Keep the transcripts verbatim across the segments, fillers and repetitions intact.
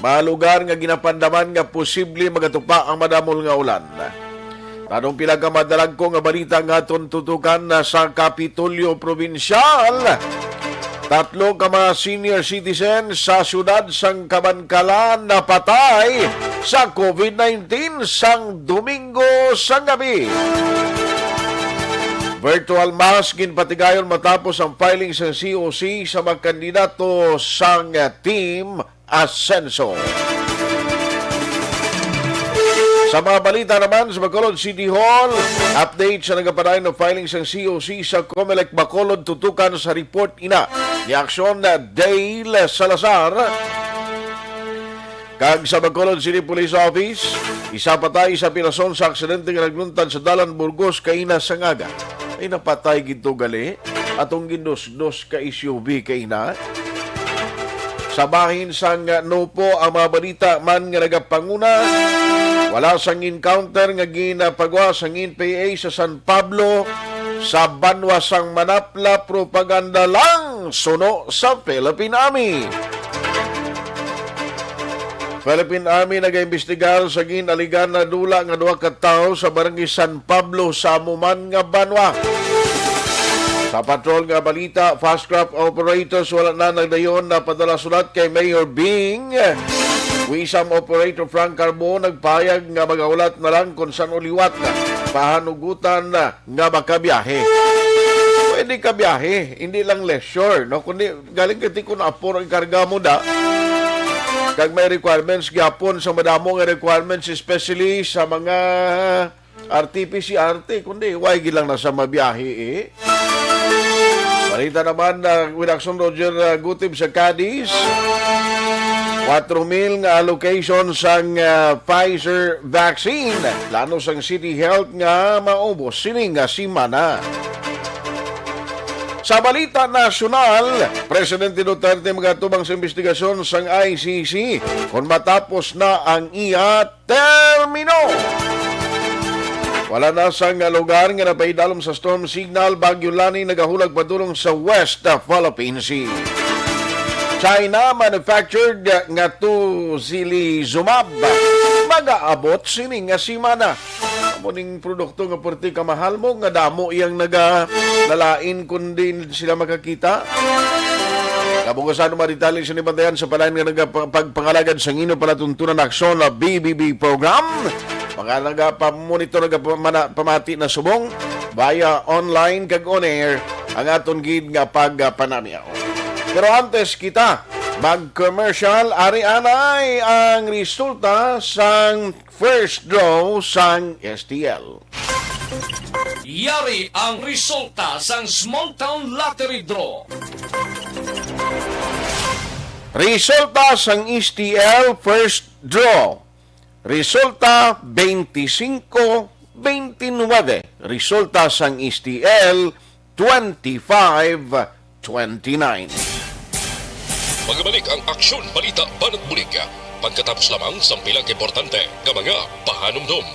Mga lugar nga ginapandaman nga posible magatupa ang madamol nga ulan. Tanong pila ka madalagko nga balita nga aton tutukan na sa Kapitolyo Probinsyal. Tatlo ka mga senior citizen sa siyudad sang Kabankalan napatay sa covid nineteen sang Domingo sang gabi. Virtual mass ginpatigayon matapos ang filing sa C O C sa mga kandidato sang Team Asenso. Sa mga balita naman, sa Bacolod City Hall, update sa nagapadayon na filing sang C O C sa Comelec Bacolod tutukan sa report ina ni Action Dale Salazar. Kag sa Bacolod City Police Office, isa patay, isa pinason sa aksidente nga nagluntad sa Dalan Burgos kaina sa ngaga. Ay, napatay gid to gali. Atong gindusdos ka S U V kaina. Sa bahin sang Nopo ang mga balita man nga nagapanguna. Wala sang encounter nga ginapagawa sang N P A sa San Pablo, sa banwa sang Manapla, propaganda lang suno sa Philippine Army. Philippine Army nagaimbestigar sa ginaligan na dula nga duha ka tawo sa Barangay San Pablo sa amo man nga banwa. Sa patrol nga balita, fast craft operators wala na nagdayon na padala sulat kay Mayor Bing. Wisam operator Frank Carbo nagpahayag nga magaulat na lang kung saan uliwat pahanugutan nga makabiyahe. Pwede ka biyahe, hindi lang leisure, no? Kundi galing ka ti kung apor ang karga mo da. Kag may requirements gyapon sa madamo nga requirements, especially sa mga R T P C R T, kundi why gid lang na sa mabiyahe, eh? Balita naman na Winaxon Roger, ah, Gutib sa Cadiz, kwatro mil nga allocation sang, ah, Pfizer vaccine. Plano sang City Health nga maubos sini nga semana. Sa balita nasyonal, Presidente Duterte magatubang sa investigasyon sang I C C kon matapos na ang iya termino. Wala na sang lugar nga napaidalom sa storm signal, Bagyo Lani nagahulag padulong sa West Philippine Sea. China manufactured nga tocilizumab magaabot sini nga semana. Amo ning produkto nga perti kamahal mo, nga damo iyang nagalalain kundi sila makakita. Kabugasan, mga detalye sa nibantayan sa palayan nga nagapagpangalagad sa inyo palatuntunan aksyon na B B B program. Mga nagapamonitor, nagapamana-, pamati na subong via online kag on air ang aton gid nga pagpanamiaw. Pero antes kita mag-commercial, ari anay ang resulta sang first draw sang S T L. Yari ang resulta sang Small Town Lottery Draw. Resulta sang S T L first draw. Resulta, twenty-five twenty-nine. Resulta sang S T L, twenty-five twenty-nine. Magbalik ang Aksyon Balita Banat Bulig pagkatapos lamang sang pila ka importante nga mga pahanumdom.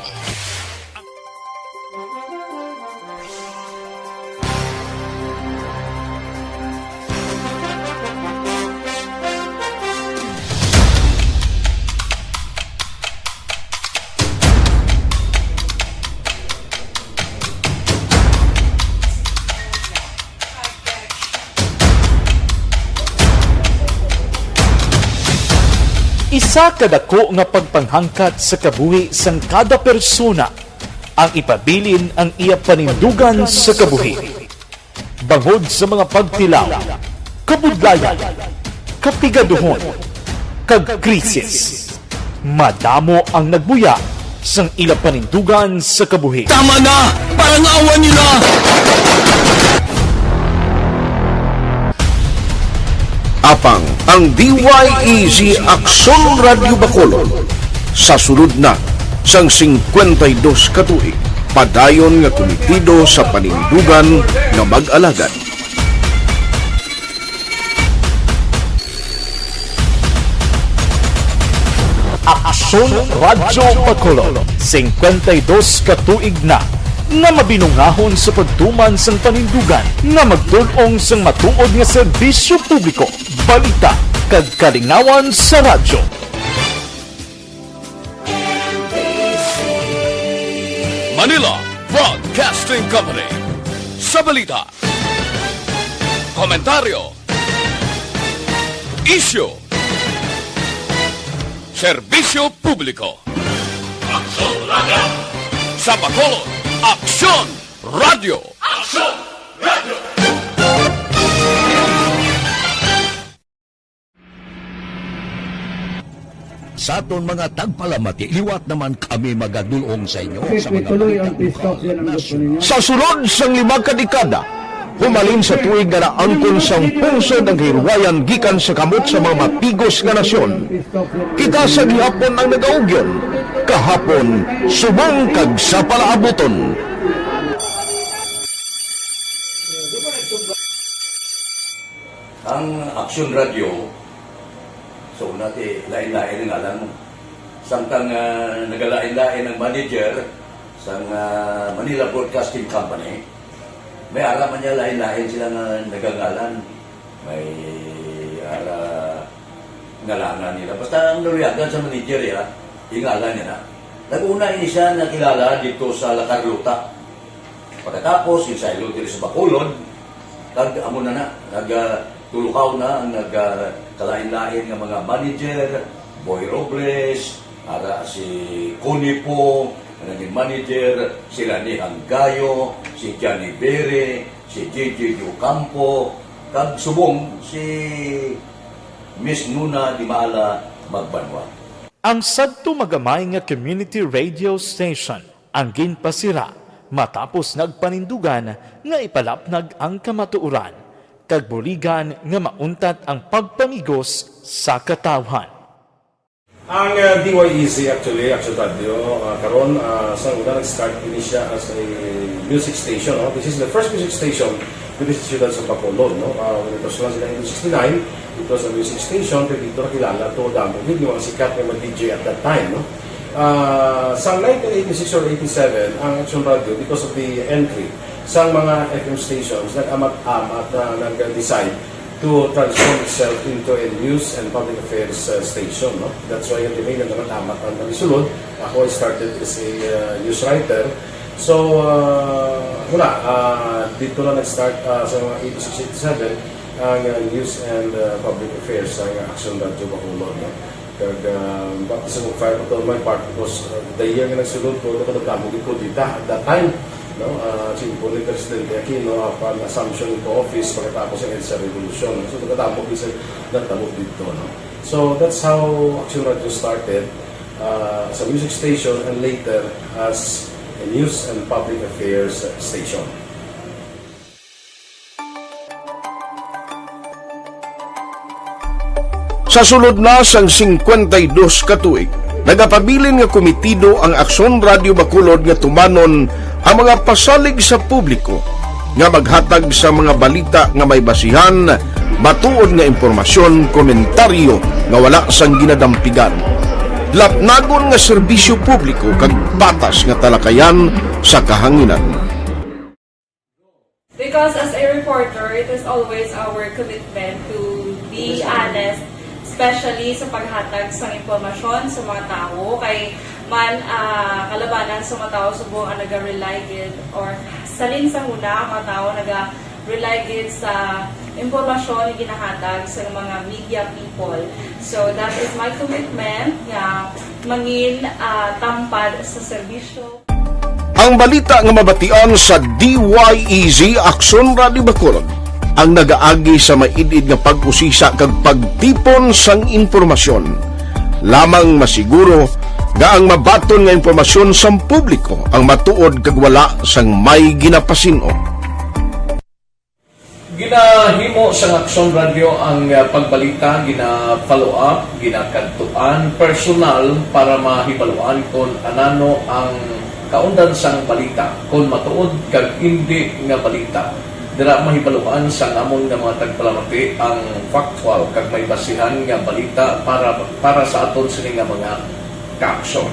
Isa ka dako nga pagpanghangkat sa kabuhi sang kada persona ang ipabilin ang iya panindugan sa kabuhi. Bangod sa mga pagtilaw, kabudlayan, kapigaduhon, kag krisis, madamo ang nagbuya sang ila panindugan sa kabuhi. Tama na! Parangawan niyo na! Apang ang D Y E Z Aksyon Radyo Bacolod, sa sulod na sang singkwenta y dos ka tuig, padayon nga kumitido sa panindugan nga mag-alagad. Aksyon Radyo Bacolod, singkwenta y dos ka tuig na nga mabinungahon sa pagtuman sang panindugan nga magtul-ong sang matuod nga serbisyo publiko. Balita kag kalingawan sa radyo. Manila Broadcasting Company. Sa balita, komentaryo, isyu, serbisyo publiko. Aksyon Radio! Sa Bacolod, Aksyon Radio! Aksyon Radio! Sa aton mga tagpalamati, liwat naman kami magadulong sa inyo sa mga balita lokal, nasyonal. Sa sulod sang lima ka dekada, humalin sa tuig nga naangkon sang pungsod ang kahilwayan gikan sa kamot sa mga mapigos nga nasyon, kita sa gihapon ang nagaugyon, kahapon, subong kag sa palaabuton. Ang Aksyon Radio, so, una ti, lain-lain ang ngalan mo. Samtang, ah, nagalain-lain ang manager sang, ah, Manila Broadcasting Company, may ara man niya lain-lain sila nga nagangalan. May ara ngalanan nila. Basta ang naluyagan sa manager, ya, ingalan niya na. Nag-una ini siya nakilala dito sa La Carlota. Pagkatapos, insaylo diri sa Bacolod, kag amo na na, nag, ah, tulukaw na ang nag, ah, kalain-lain nga mga manager, Boy Robles, ara si Connie Po, nga naging manager, si Rani Hanggayo, si Johnny Bere, si J J Ocampo, kag subong si Miss Nuna Dimala Magbanwa. Ang sadto magamay nga community radio station ang ginpasira matapos nagpanindugan nga ipalapnag ang kamatuoran kag buligan nga mauntat ang pagpamigos sa katawhan. Ang, uh, D Y E Z, actually, Action Radio, uh, karon, uh, sa una nag-start ini siya as a music station, no? This is the first music station dito sa siyudad sa Bacolod, no? Uh, when it was launched in nineteen sixty-nine, it was a music station, pero dito nakilala to, damo gid yung mga sikat nga mga D J at that time, no? Uh, sa nineteen eighty-six or eighty-seven, ang Action Radio, because of the entry sa mga F M stations, nag-amat-amat na nag-decide to transform itself into a news and public affairs, uh, station, no? That's why yung tinay nag-amat-amat ang kami sulod. Ako, I started as a, uh, news writer. So, uh, wala, uh, dito na nag-start, uh, sa mga eighty-six, eighty-seven, ang, uh, news and, uh, public affairs sa Action Radio Bacolod, no? Kag, uh, baptism of fire pa to on my part because, uh, the year nga nagsulod ko, nakadamo gid ko dita at that time, no? Uh, simple ni Presidente Aquino, apan assumption into office pagkatapos ang EDSA Revolution. So, nakadamo gid sa natabo dito, no? So, that's how Action Radio started, uh, as a music station and later as a news and public affairs station. Sa sulod na sang singkwenta y dos ka tuig, nagapabilin nga komitido ang Aksyon Radio Bacolod nga tumanon ang mga pasalig sa publiko nga maghatag sa mga balita nga may basihan, matuod nga impormasyon, komentaryo nga wala sang ginadampigan, lapnagon nga serbisyo publiko kag patas nga talakayan sa kahanginan. Because as a reporter, it is always our commitment to be honest, especially sa paghatag sang impormasyon sa mga tawo. Kay man, ah, kalabanan sa mga tawo subong ang naga-rely gid, or salin sa huna ang mga tawo naga-rely gid sa impormasyon nga ginahatag sa mga media people. So that is my commitment nga mangin, ah, tampad sa serbisyo. Ang balita nga mabatian sa D Y E Z Aksyon Radio Bacolod ang nagaagi sa maid-id nga pag-usisa kag pagtipon sang impormasyon. Lamang masiguro nga ang mabaton nga impormasyon sang publiko ang matuod kag wala sang may ginapasin-o. Ginahimo sang Aksyon Radio ang, ah, pagbalita, gina-follow up, ginakadtuan personal para mahibaluan kon anano ang kaundan sang balita, kon matuod kag indi nga balita. Dira mahibaluan sang amon nga mga tagpalamati ang factual kag may basihan nga balita para, para sa aton sini nga mga kaaksyon.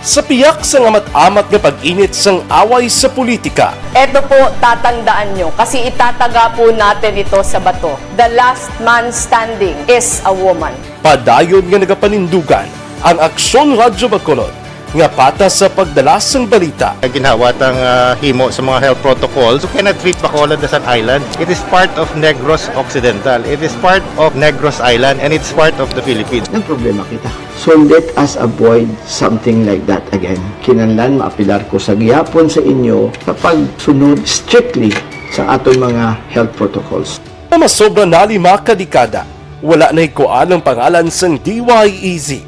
Sa piyak sang amat-amat nga pag-init sang away sa politika, Eto po, tatandaan nyo, kasi itataga po natin ito sa bato. The last man standing is a woman. Padayon nga nagapanindugan ang Aksyon Radyo Bacolod nga patas sa pagdala sang balita. Ginhawa tang, ah, himo sa mga health protocols. You cannot treat Bacolod as an island. It is part of Negros Occidental. It is part of Negros Island, and it's part of the Philippines. Nagproblema kita. So let us avoid something like that again. Kinahanglan maapelar ko sa gihapon sa inyo sa pagsunod strictly sa aton mga health protocols. Nga masobra na lima ka dekada, wala na hikuan ang pangalan sang D Y E Z,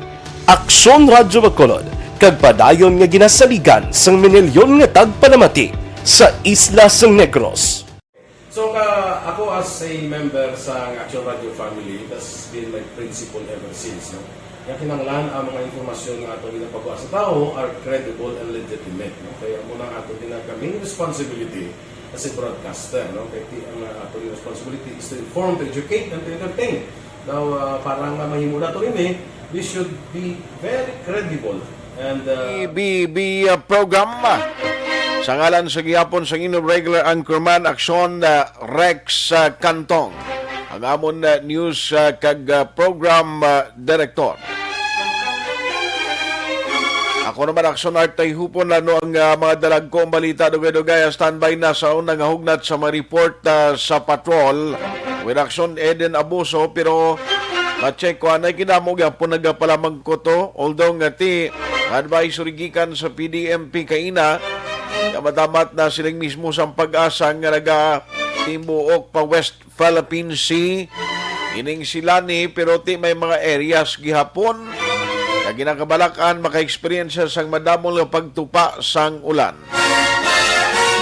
Aksyon Radyo Bacolod, kag padayon nga ginasaligan sang minilyon nga tagpanamati sa isla sang Negros. So, ka, ako as a member sa Action Radio family, that's been my principle ever since, no? Nga kinahanglan ang mga impormasyon nga ato ginapagawa sa tawo are credible and legitimate, no? Kaya amo na ang ato ginaka-, main responsibility as a broadcaster, no? Kaya ti-, ang, uh, ato responsibility is to inform, to educate, and to entertain. Now, uh, para nga mahimo nato ini, we should be very credible and, uh, B B B, uh, program. Sa ngalan sa gihapon sa inyong regular anchorman, Aksyon, uh, Rex, uh, Cantong, ang amon, uh, news, uh, kag, uh, program, uh, director. Ako naman, Aksyon Art Tayhupon, ano ang, uh, mga dalagkong balita, dugay-dugay, uh, standby na sa unang hugnat sa mga report, uh, sa patrol. With Aksyon Eden Abuso, pero ma-check ko, anay kinamo gyapon nagapalamang ko to. Although nga ti, advisory gikan sa P D M P kaina, nga madamat na siling mismo sang Pag-asa nga naga-, timbuok pa West Philippine Sea. Ining si Lani, pero ti may mga areas gihapon nga ginakabalak-an maka-experience sang madamo nga pagtupa sang ulan.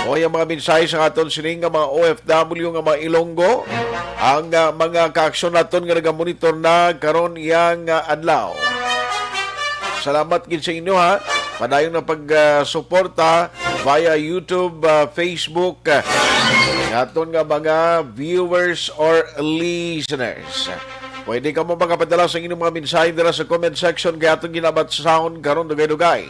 O ang mga mensahe sa aton sining nga mga O F W nga mga Ilonggo, ang, ah, mga kaaksyon naton nga nagamonitor na karon iyang, ah, adlaw. Salamat gid sa inyo, ha. Padayon na pag, ah, suporta via YouTube, ah, Facebook, ah, nga aton nga mga viewers or listeners. Pwede kamo makapadala sa inyong mga mensahe dira sa comment section kay aton ginabasahon karon dugay-dugay.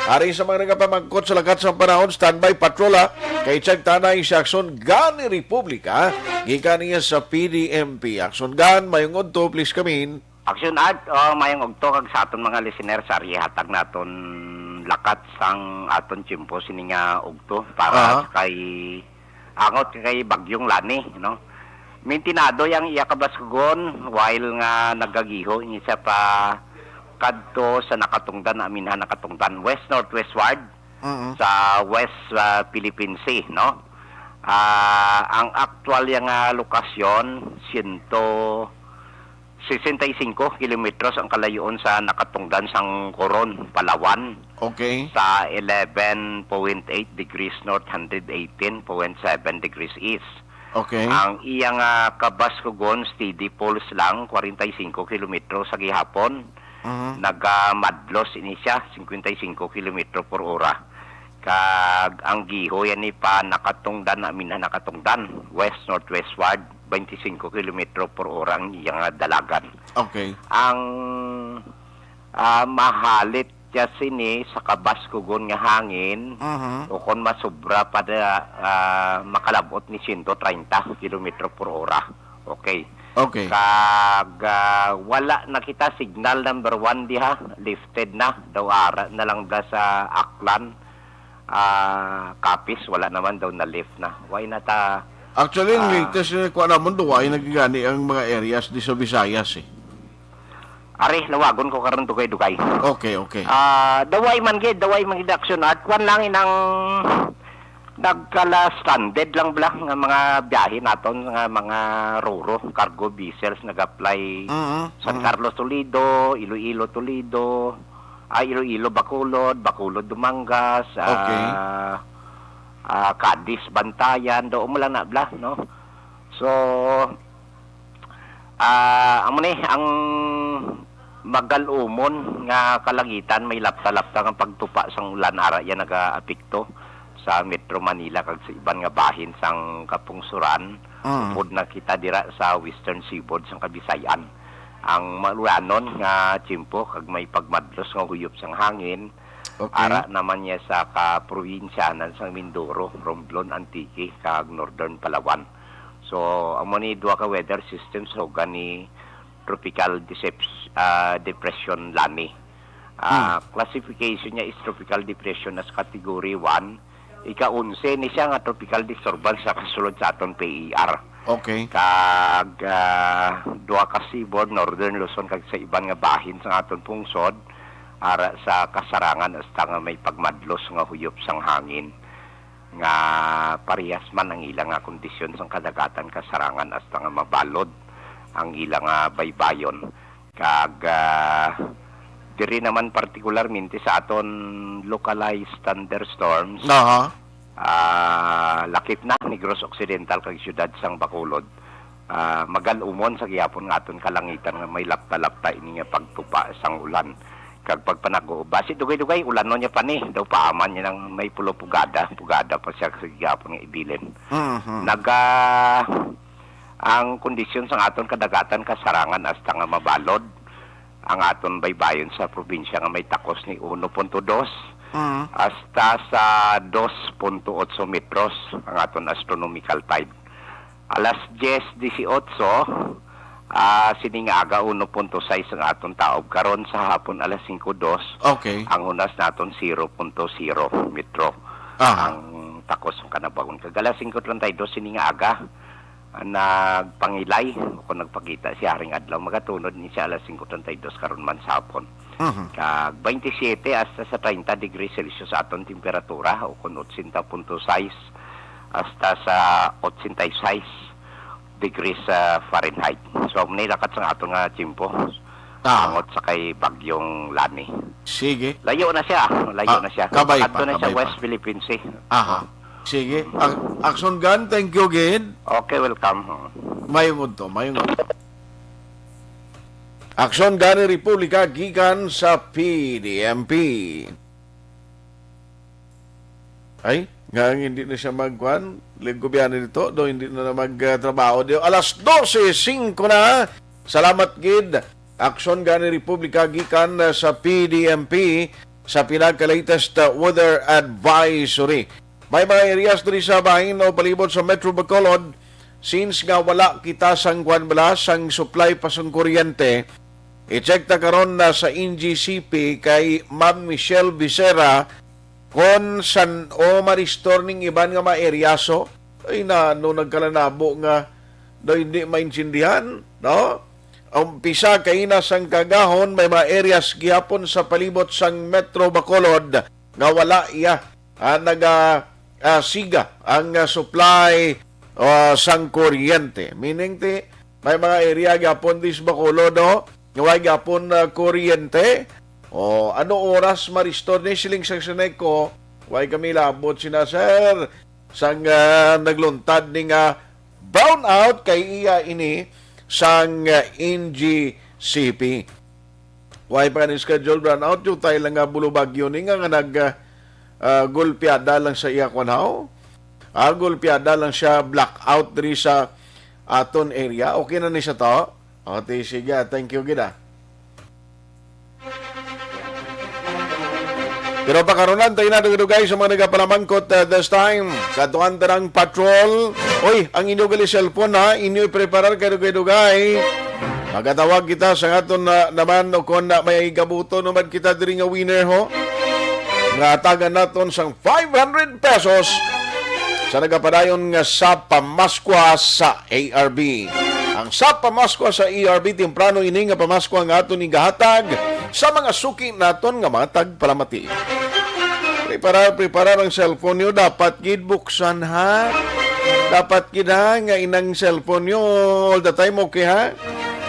Ari sa mga nagapamangkot sa lakat sa panahon, standby patrol, ha. Kay Chag Tanay sa Aksyon Gani Republika, gikan niya sa P D M P. Aksyon Gan, mayong udto, please come in. Action Art, oh, mayong udto kag sa aton mga listener sa ari, hatag naton lakat sang aton tiyempo sini nga udto para Aha. sa kay angot kay Bagyong Lani, no? Mintinado yang iya kabaskugon while nga nagagiho ini siya pa kadto sa Nakatungdan, Aminhan, Nakatungdan, west-northwestward Mm-mm. sa West, ah, Philippine Sea, no? Ah, ang aktual yang, ah, lokasyon, siyento sesenta y cinco kilometros ang kalayoon sa Nakatungdan sang Coron, Palawan, Okay. sa eleven point eight degrees north, hundred eighteen point seven degrees east. Okay. Ang iyang, ah, kabaskugon, steady pulse lang, kwarenta y cinco kilometro sa gihapon. Mhm. Nagamadlos ini siya, cincuenta y cinco kilometro por hora. Kag ang giho yan ni pa Nakatungdan, Aminhan, Nakatungdan, west-northwestward, twenty-cinco kilometro por hora ang iyang dalagan. Okay. Ang, ah, mahalit siya sini sa kabaskugon nga hangin, Mhm. o kon masubra pa da, ah, makalab-ot ni siyento treinta kilometro por hora. Okay. Okay. Kag, ah, wala na kita signal number one diha, lifted na. Daw ara na lang bala sa Aklan. Ah, Capiz, wala naman daw na lift na. Why na ta, Actually, ang ah, latest nga kuha namon, duwa ay nagigani ang mga areas di sa Visayas, eh. Are, lawagon ko karon dugay-dugay. Okay, okay. Ah, daway man gid, daway man gid Action Art. Kwan lang inang nagkala stranded lang bala nga mga biyahe naton nga mga roro, cargo vessels nag-apply. Mhm, San mhm. Carlos, Toledo, Iloilo, Toledo, ah, Iloilo, Bacolod, Bacolod, Dumangas, Okay. ah, ah, Cadiz, Bantayan, do mo lang na bala, no? So, ah, amo ni ang magal-umon nga kalangitan, may lapta-lapta nga pagtupa sang ulan, ara iya nagaapekto sa Metro Manila kag sa iban nga bahin sang kapungsuran. Mm. Upod na kita dira sa Western Seaboard sang Kabisayan. Ang maulanon nga tiyempo kag may pagmadlos nga huyop sang hangin, Okay. Ara naman niya sa kaprobinsyanan sang Mindoro, Romblon, Antique, kag Northern Palawan. So, amo ni duha ka weather systems, suga ni Tropical Decep-, ah, Depression Lani. Ah, Hmm. Classification niya is Tropical Depression as Category one. Ika-onse ni siya nga tropical disturbance sa kasulod sa aton P E R. Okay. Kag, ah, duha ka seaboard, Northern Luzon, kag sa iban nga bahin sa aton pungsod, ara sa kasarangan hasta nga may pagmadlos nga huyop sang hangin, nga parehas man ang ila nga kondisyon sang kadagatan, kasarangan hasta nga mabalod ang ila nga baybayon. Kag, ah, diri naman partikularmente sa aton localized thunderstorms, Aha. ah, lakip na Negros Occidental kag siyudad sang Bacolod. Ah, magal-umon sa gihapon nga aton kalangitan nga may lapta-lapta ini nga pagtupa sang ulan kag pagpanago. Basi dugay-dugay ulanon niya pa ni, daw paaman niya nang may pulo pugada, pugada pa siya sa gihapon nga ibilin. Mhm. Naga, ang kondisyon sang aton kadagatan kasarangan hasta nga mabalod ang aton baybayon sa probinsya nga may takos ni uno punto dos Mm. hasta sa dos punto otso metros ang aton astronomical tide. Alas diyes dieciocho, ah, sining aga uno punto sais ang aton taob. Karon sa hapon alas singko dos, Okay. ang hunas naton zero punto zero metro Aha. ang takos sang kanabagon. Kag alas singko treinta y dos sining aga, ah, nagpangilay o kung nagpakita si Haring Adlaw, magatunod ni siya alas singko treinta y dos karon man sa hapon. Mhm. Kag twenty-seven hasta sa thirty degrees Celsius aton temperatura, o kon eighty point six hasta sa eighty-six degrees, ah, Fahrenheit. So, amo ni lakat sang aton nga tiyempo. Ah. Angot sa kay Bagyong Lani. Sige. Layo na siya, layo Ah, na siya. kabay pa, Adto na siya kabay West pa. Philippine Sea. Aha. Sige. Ak-, Action Gun, thank you again. Okay, welcome. Mayong udto, mayong udto. Action Gun ni Republika gikan sa P D M P. Ay, nga ang hindi na siya magkuan, ligubyan nito, do hindi na, na magtrabaho. Di, alas dose singko na. Salamat gid. Action Gun ni Republika gikan, uh, sa P D M P sa pinaka-latest, uh, weather advisory. May mga areas diri sa bahin o palibot sa Metro Bacolod, since nga wala kita sang kuan bala, sang supply pa sang kuryente, i-check ta karon na sa N G C P kay Ma'am Michelle Becerra, kon san-o ma-restore ning iban nga mga areaso. Ay, na, no, nagkalanabo nga daw hindi maintindihan, no? Umpisa kaina sang kaagahon, may mga areas gihapon sa palibot sang Metro Bacolod nga wala iya, ah, naga, ah, siga ang, ah, supply, ah, sang kuryente. Meaning ti, may mga area gihapon dis Bacolod, no? Nga way gihapon, ah, kuryente. O, ano oras ma-restore ni siling sa Seneco? Way kami labot sina, sir. Sang, ah, nagluntad ni nga brownout kay iya ini sang, ah, N G C P. Way pa ni schedule brownout, yung tayo lang nga bulubagyo ni nga, nga nag, ah, ah, gulpiada lang sa iya kwan, haw? Ah, gulpiada lang siya, blackout diri sa aton area. Okay na ni siya to? O, ti, sige, thank you gid, ah. Pero pakarunan tayo na dugay-dugay sa mga nagapalamangkot, uh, this time. Katuan ta ng patrol. Oy, ang inyo gali cellphone, ha, inyo preparar kay dugay-dugay. Magatawag kita sa aton na naman, o kon na may gabuto naman kita diri nga winner, ho. Nga tagan naton sang five hundred pesos sa nagapadayon nga sa pamaskwa sa A R B. Ang sa pamaskwa sa A R B temprano ini nga pamaskwa nga aton igahatag sa mga suki naton nga mga tagpalamati. Preparar, preparar ang cellphone niyo. Dapat gid buksan, ha? Dapat gid, ha, nga inang cellphone niyo all the time, okay, ha?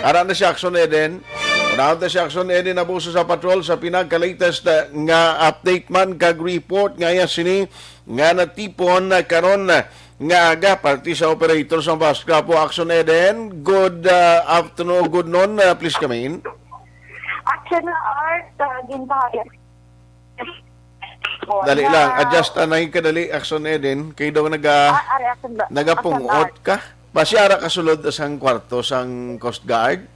Ara na si Action Eden. Unahon ta si Action Eden na buso sa patrol sa pinaka-latest, uh, nga update man kag report nga iya sini nga natipon, uh, karon, uh, nga aga, parte sa operator sa Fast Crapo, Action Eden. Good, uh, afternoon, good noon, uh, please come in. Action na art, uh, ginpahayag. Dali lang, adjust anay kadali, Action Eden. Kay daw naga-, Ah, ari, Action ba? Nagapungot Action ka. Basi ara ka sulod sang kwarto sang Coast Guard.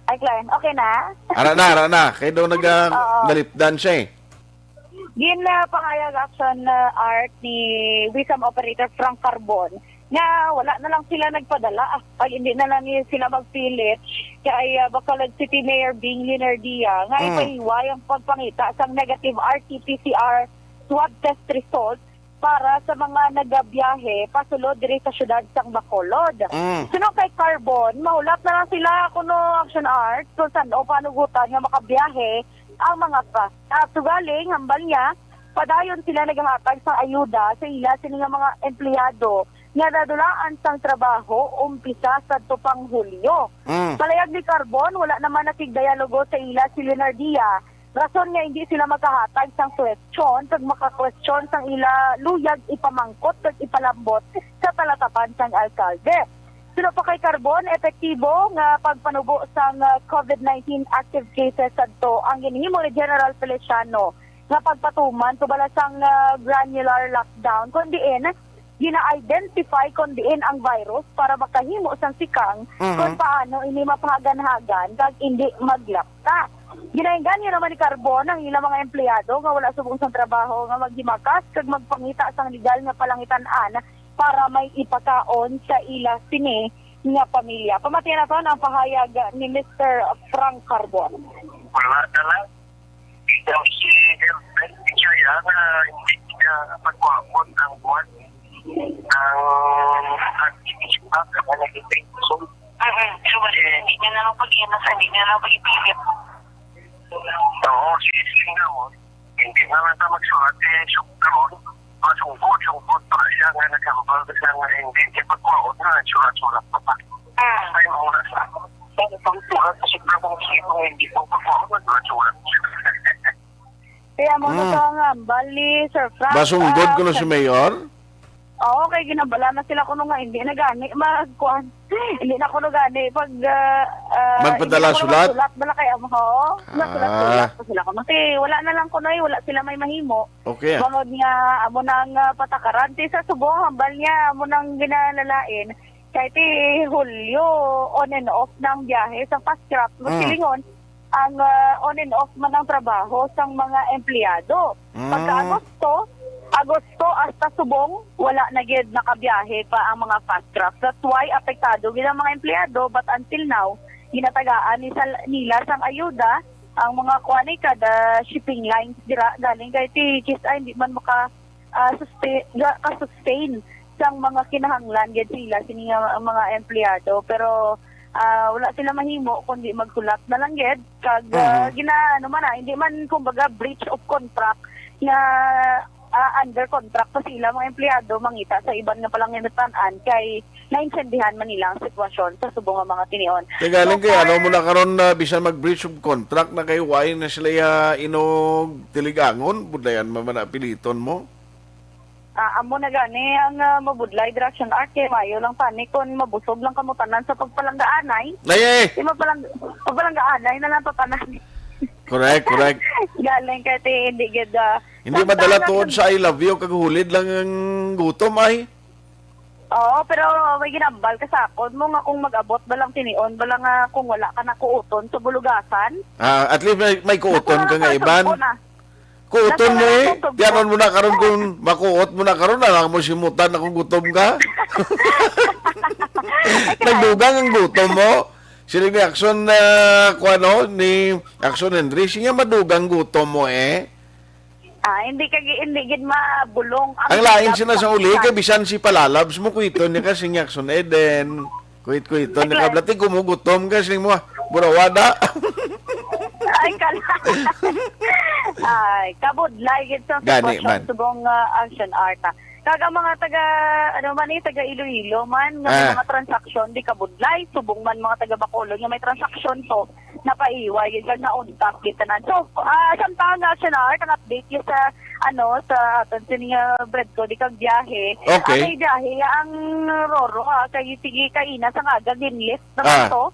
Ay, Klein, okay na? Ara na, ara na. Kay daw naga-, Oo. nalipdan siya eh. Ginpahayag, Action, ah, Art, ni Wisam Operator Frank Carbon nga wala na lang sila nagpadala, ah, pag hindi na lang ni sila magpilit, kay, ah, Bacolod City Mayor Bing Leonardia nga Mm. ipahiway ang pagpangita sang negative R T P C R swab test result para sa mga nagabiyahe pasulod diri sa siyudad sang Bacolod. Mm. Suno kay Carbon, mahulat na lang sila kuno, Action Art, kung san-o panugutan nga makabiyahe ang mga ka-, kaso galing, hambal niya, padayon sila naghatag sa ayuda sa ila sini nga mga empleyado nga nadulaan sang trabaho umpisa sadto pang Hulyo. Mm. Palayag ni Carbon, wala naman nakigdialogo sa ila si Leonardia, rason nga hindi sila makahatag sang kwestiyon kag makakwestiyon sang ila luyag ipamangkot kag ipalambot sa talatapan sang alkalde. Suno pa kay Carbon, epektibo nga pagpanubo sang, ah, covid nineteen active cases sadto ang ginhimo ni General Feliciano nga pagpatuman tubala sang, ah, granular lockdown, kon diin gina-identify kon diin ang virus para makahimo sang sikang Mhm. kon paano ini mapahaganhagan kag indi maglapta. Ginainganyo naman ni Carbon ang ilang mga empleyado nga wala subong sang trabaho nga maghimakas kag magpangita sang legal nga palangitan-an para may ipakaon sa ila sini nga pamilya. Pamatian naton ang pahayag ni Mister Frank Carbon. Wala na lang. Ikaw si Herbert Jaya na hindi niya pagwapon ang buwan. Ang activity pa, kapag nag-ipinso. Mm-mm. So, wala. Hindi niya na lang pag-iwas, hindi niya na lang pag-ipilit. Oo, si Singamo. Hindi na lang ta magsulat eh, so, karon, masungkot, sungkot pa siya nga naghambal sa nga hindi, hindi pagkuhaon na, sulat-sulat pa pa. Ah. Ay, ang oras na. Ang pagsulat sa sobra kong sino, hindi po pagkuhaon, sulat-sulat. Kaya mo na Mm. to ang hambal ni Sir Frank. Masunggod Ah, ko na si Sir Mayor? Oo, kay ginabala na sila kuno nga hindi na gani magkuan. Hindi na kuno gani pag, ah, ah, Magpadala hindi na kuno sulat? magsulat bala kay amo, oo. Magsulat-sulat Ah. pa sila kuno. Kay wala na lang kuno, eh, wala sila may mahimo. Okay, ah. Bangod nga amo nang, ah, patakaran. Ti sa subong hambal niya, amo nang ginalalain. Kay ti Hulyo, on and off nang biyahe sa fast track. Mas Mm. silingon, ang, ah, on and off man ang trabaho sang mga empleyado. Pagka Mm. Agosto, Agosto hasta subong, wala na gid nakabiyahe pa ang mga fast track. That's why apektado gid ang mga empleyado, but until now, ginatagaan ni sal-, nila sang ayuda ang mga kuan ni kada shipping lines dira galing kay ti G S I hindi man maka, ah, sustain, ga-, ka-sustain sang mga kinahanglan gid sila sini nga mga empleyado, pero, ah, wala sila mahimo kundi maghulat na lang gid kag, ah, Mhm. gina-, ano man na, hindi man kumbaga breach of contract nga, ah, under contract pa sila mga empleyado mangita sa iban nga palangitan-an kay naintindihan man nila ang sitwasyon sa subong nga mga tinion. Kay galing So, kay ano far mo na karon na bisan mag breach of contract na kay why na sila ya inog tiligangon, budlayan man man apiliton mo? Ah, amo na gani ang, ah, mabudlay, Direction Art, kay mayo lang tani kon mabusog lang kamo tanan sa pagpalanggaanay. Ay, ay! Di mapalang-, pagpalanggaanay na lang to tanan. Correct, correct. Galing kay ti, hindi gid, ah, Hindi samtang madala ang tuod sa I love you, kag hulid lang ang gutom, ay. Oo, pero may ginambal ka sa akon mo nga kung mag-abot ba lang tinion, ba lang nga kung wala ka nakuuton sa bulugasan. Ah, at least may, may kuuton Nakuha ka na nga sa iban. Sugpo na. Kuuton Nasa mo eh. Lalasog ko. Tiyanon mo na karon kung makuot mo na karon, alang mo simutan na kung gutom ka. Nagdugang ang gutom mo. Sila ni Action, ah, kuwan, no? Ni Action Henry, siya madugang gutom mo eh. Ah, hindi ka gi-, hindi gid mabulong ang Ang lain sila sa uli, kay bisan si Palalabs mo, kuiton niya ka, si Action Eden. Kuit-kuiton ni Claire. Kablati, gumugutom ka, sing mo, burawada. Ay, kala. Ay, kabudlay gid sa Gani sitwasyon man. Subong, ah, Action Art, ah. Kag ang mga taga, ano man eh, taga Iloilo man, nga may Ah. mga transaksyon, di kabudlay. Subong man mga taga Bacolod, nga may transaksyon to, napaiway, gid kag nauntat, gid tanan. So, ah, samtang nga, Action Art, ang update gid sa, ano, sa aton sini nga Bredco, di kag biyahe. Okay. Ang may biyahe, ang Roro, ah, kay sige, kaina sa nga, gag-, ginlis naman Ah. to.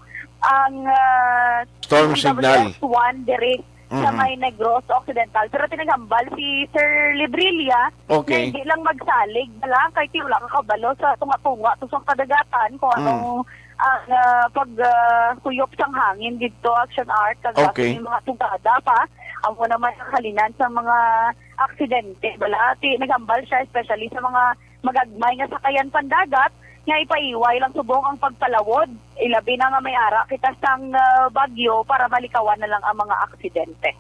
Ang, ah, Storm D W S signal. One diri sa Mhm. may Negros Occidental. Pero tinaghambal si Sir Librilla Okay. na hindi lang magsalig na lang kay ti wala ka kabalo sa tunga-tunga to sa kadagatan kung Mm. anong ang, ah, pag, ah, kuyop sang hangin didto, Action Art, kag Okay. may mga tugada pa. Amo naman ang halinan sa mga aksidente. Bala, ti, naghambal siya, especially sa mga magagmay nga sakayan pandagat, nga ipaiway lang subong ang pagpalawod. Ilabi na nga may ara kita sang, ah, bagyo para malikawan na lang ang mga aksidente.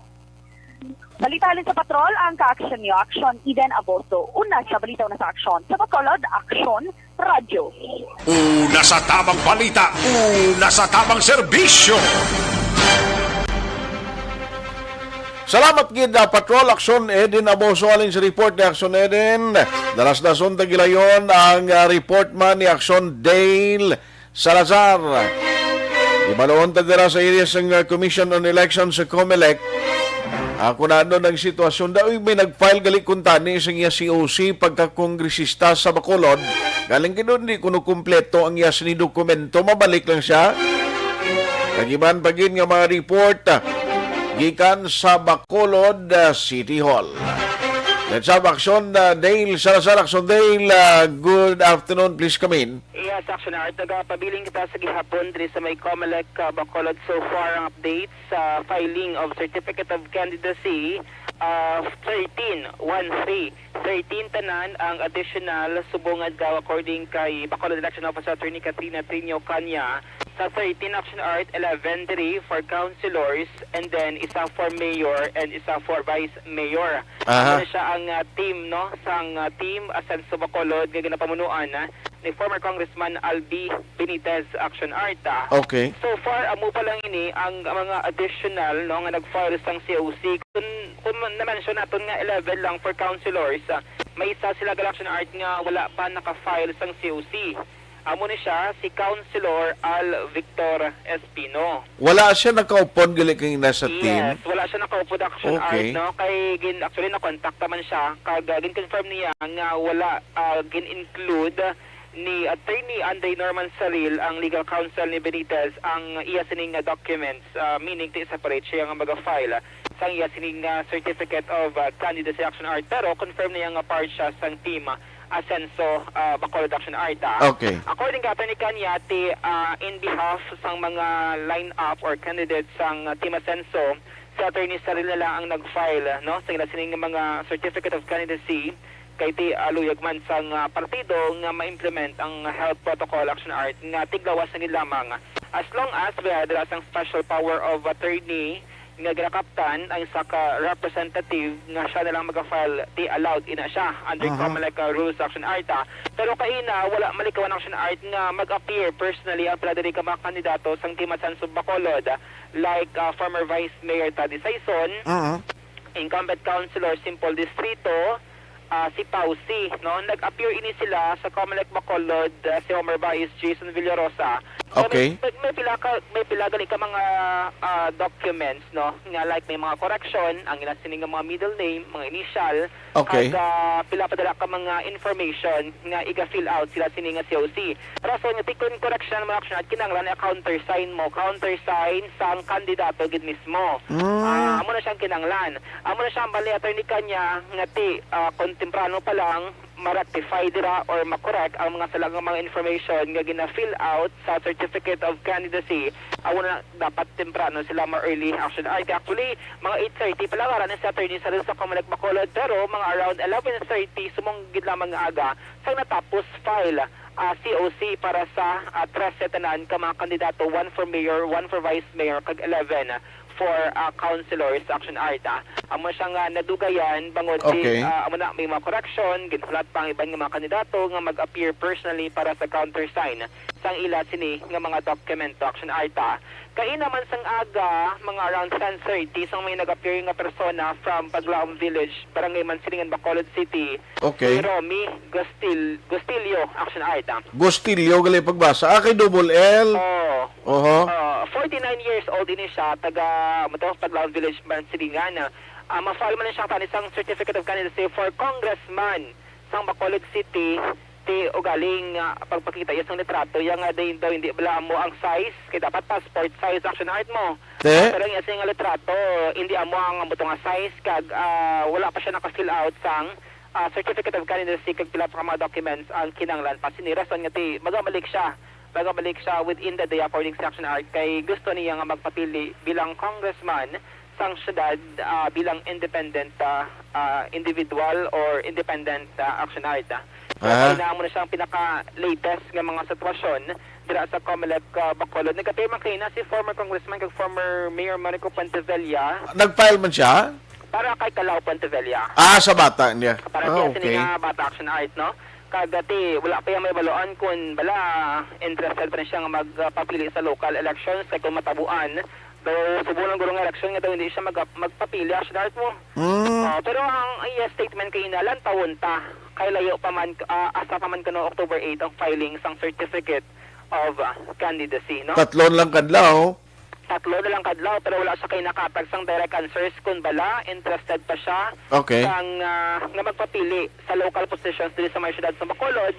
Balita halin sa patrol, ang ka-action niyo, Action Eden Aboso. Una sa balita, una sa aksyon. Sa Bacolod, Action Radyo. Una sa tamang balita, una sa tamang serbisyo. Salamat gid, ah, Patrol Action Eden Aboso, halin sa report ni Action Eden. Dalas-dason ta gilayon ang, ah, report man ni Action Dale Salazar. Ibaluon ta dira sa area sang, uh, Commission on Elections sa Comelec. Ako na ano ang sitwasyon. Daw may nag-file gali kuntani sa iya C O C pagka-kongresista sa Bacolod. Galing gid, di kuno kumpleto ang iya sini dokumento. Mabalik lang siya. Nagiban pa gid nga mga report, uh, gikan sa Bacolod, uh, City Hall. Let's have Action, uh, Dale Salazar. Action Dale, uh, good afternoon. Please come in. Yes, Action Art, nagapabiling kita sa gihapon diri sa may Comelec, uh, Bacolod. So far, ang update sa filing of Certificate of Candidacy, uh, thirteen, one three, thirteen tanan ang additional subong adlaw, according kay Bacolod Election Officer Attorney Katrina Trinio Canya. Sa thirteen, Action Art, eleven diri for councilors, and then isa for mayor and isa for vice mayor. Aha. Ano siya ang, uh, team, no? Sang, uh, team Asenso Bacolod nga ginapamunuan, uh, ni former Congressman Albi Benitez, Action Art, ah. Okay. So far, amo pa lang ini ang mga additional, no, nga nag-file sang C O C. Kung, kung na-mention naton nga eleven lang for councilors, ah, may isa sila, Action Art, nga wala pa naka-file sang C O C. Amo ni siya, si Councilor Al Victor Espino. Wala siya nakaupod gali kay nasa team? Yes, wala siya nakaupod, Action Art, okay, no? Kay gin-, actually, nakontak naman siya, kag, ah, gin-confirm niya nga wala, ah, gin-include ni Attorney Andre Norman Saril, ang legal counsel ni Benitez, ang iya sining nga documents, ah, meaning ti separate siya nga maga-file sang iya sining, ah, certificate of, ah, candidacy, Action Art, pero confirm niya nga part siya sang team, ah, Asenso, ah, Bacolod, Action Art, ah. Okay. According kay Attorney Canya, ti, ah, in behalf sang mga line-up or candidates sang, ah, team Asenso, si Attorney Saril na lang ang nag-file, no, sa ila sining mga certificate of candidacy. Kay ti, ah, luyag man sang, ah, partido nga ma-implement ang health protocol, Action Art, nga tiglawas na gid lamang, as long as wala dira sang special power of attorney nga ginakaptan ang isa ka representative nga siya na lang maga-file, ti allowed ina siya under, aha, Comelec, ah, rules, Action Art, ah. Pero kaina, wala malikawan, Action Art, nga mag-appear personally ang pila diri ka mga kandidato sang Team Asenso Bacolod, like, ah, former Vice Mayor Taddy Sison, aha, incumbent councilor Simple Distrito, ah, si Pausi, no? Nag-appear ini sila sa Comelec Bacolod, ah, si Homer Bais, Jason Villarosa. So, okay, may, may, may pila ka, may pila gali ka mga, ah, documents, no? Nga, like, may mga correction, ang ila sini nga mga middle name, mga initial, okay, kag, ah, pila pa dala ka mga information nga iga-fill out sila sini nga C O C. Rason nga, ti kon correction mo, Action Art, kinahanglan i-countersign mo, countersign sang kandidato gid mismo. Mm. Ah, amo na siyang kinahanglan. Amo na siya ang bali, Attorney Canya, nga ti, ah, kung temprano pa lang, ma-rectify dira or ma-correct ang mga sala nga mga information nga gina-fill out sa Certificate of Candidacy. Amo na dapat temprano sila ma-early, Action Art. Actually, mga eight thirty pa lang ara ni si Attorney Saril sa Comelec Bacolod, pero mga around eleven thirty, subong gid lamang nga aga, sang natapos file, ah, C O C para sa, ah, trese tanan ka mga kandidato, one for mayor, one for vice mayor, kag eleven for, ah, councilors, Action Art, ah. Amo siya nga nadugayan bangod di, okay, ah, amo na, may mga correction, ginhulat pa ang iban nga mga kandidato nga mag-appear personally para sa countersign sang ila sini nga mga dokumento, Action Art, ah. Kaina man sang aga, mga around ten thirty, sang may nag-appear nga persona from Paglaom Village, Barangay Mansilingan, Bacolod City, okay, si Romy Gostil-, Gostilio, Action Art, ah. Gostilio, gali pagbasa. Ah, kay double L? Oo. Oho. Ah, forty-nine years old ini siya, taga, ano to, Paglaom Village, Mansilingan. Ah, ma-file man siya tani sang Certificate of Candidacy for Congressman sang Bacolod City, ti ugaling, ah, pagpakita iya sang litrato, iya nga din daw hindi bala amo ang size, kay dapat passport size, Action Art, mo. Te? Ah, pero ang iya sini nga litrato, hindi amo ang amo to nga size, kag, ah, wala pa siya naka-fill out sang, ah, Certificate of Candidacy kag pila pa ka mga documents ang kinahanglan pa sini. Rason nga ti, magabalik siya. Magabalik siya within the day, according sa Action Art, kay gusto niya nga magpapili bilang congressman sang syudad, ah, bilang independent, ah, ah, individual or independent, ah, action art, ah. So, Ah. kailangan mo na siyang pinaka-latest nga mga sitwasyon dira sa Comelec, ah, Bacolod. Nagkapirma kaina si former congressman kag former Mayor Marico Puentevilla. Nag-file man siya? Para kay Calao Puentevilla. Ah, sa bata niya. Para Ah, siya sini okay. nga bata action art, no? Kag, ah, ti, wala pa iya mahibaluan kung bala interested pa rin siya nga magpapili sa local elections kay kung matabuan, pero subong lang guro nga election nga daw hindi siya mag-, magpapili, action art mo. Mm. Ah, pero ang iya statement kaina, lantawon ta kay layo pa man, ah, asa pa man kuno October eight ang filing sang certificate of, ah, candidacy, no? Tatlo lang kadlaw. Tatlo na lang kadlaw, pero wala siya kay nakatag sang direct answers kung bala interested pa siya Okay. sang, ah, nga magpapili sa local positions diri sa may siyudad sa Bacolod,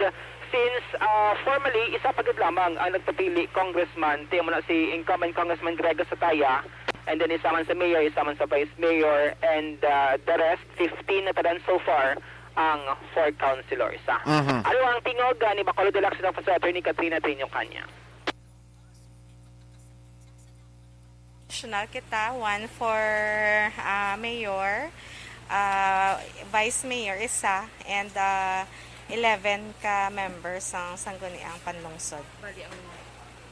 since, ah, formally, isa pa gid lamang ang nagpapili congressman, ti amo na si incumbent Congressman Greg Sataya, and then isa man sa mayor, isa man sa vice mayor, and, ah, the rest, fifteen na tanan so far ang four councilors, ah. Mhm. Ano ang tingog, ah, ni Bacolod Election Officer Attorney Katrina Trinio Caña? National kita, one for, ah, mayor, ah, vice mayor isa, and, ah, eleven ka members sang Sangguniang Panlungsod. Bali, ang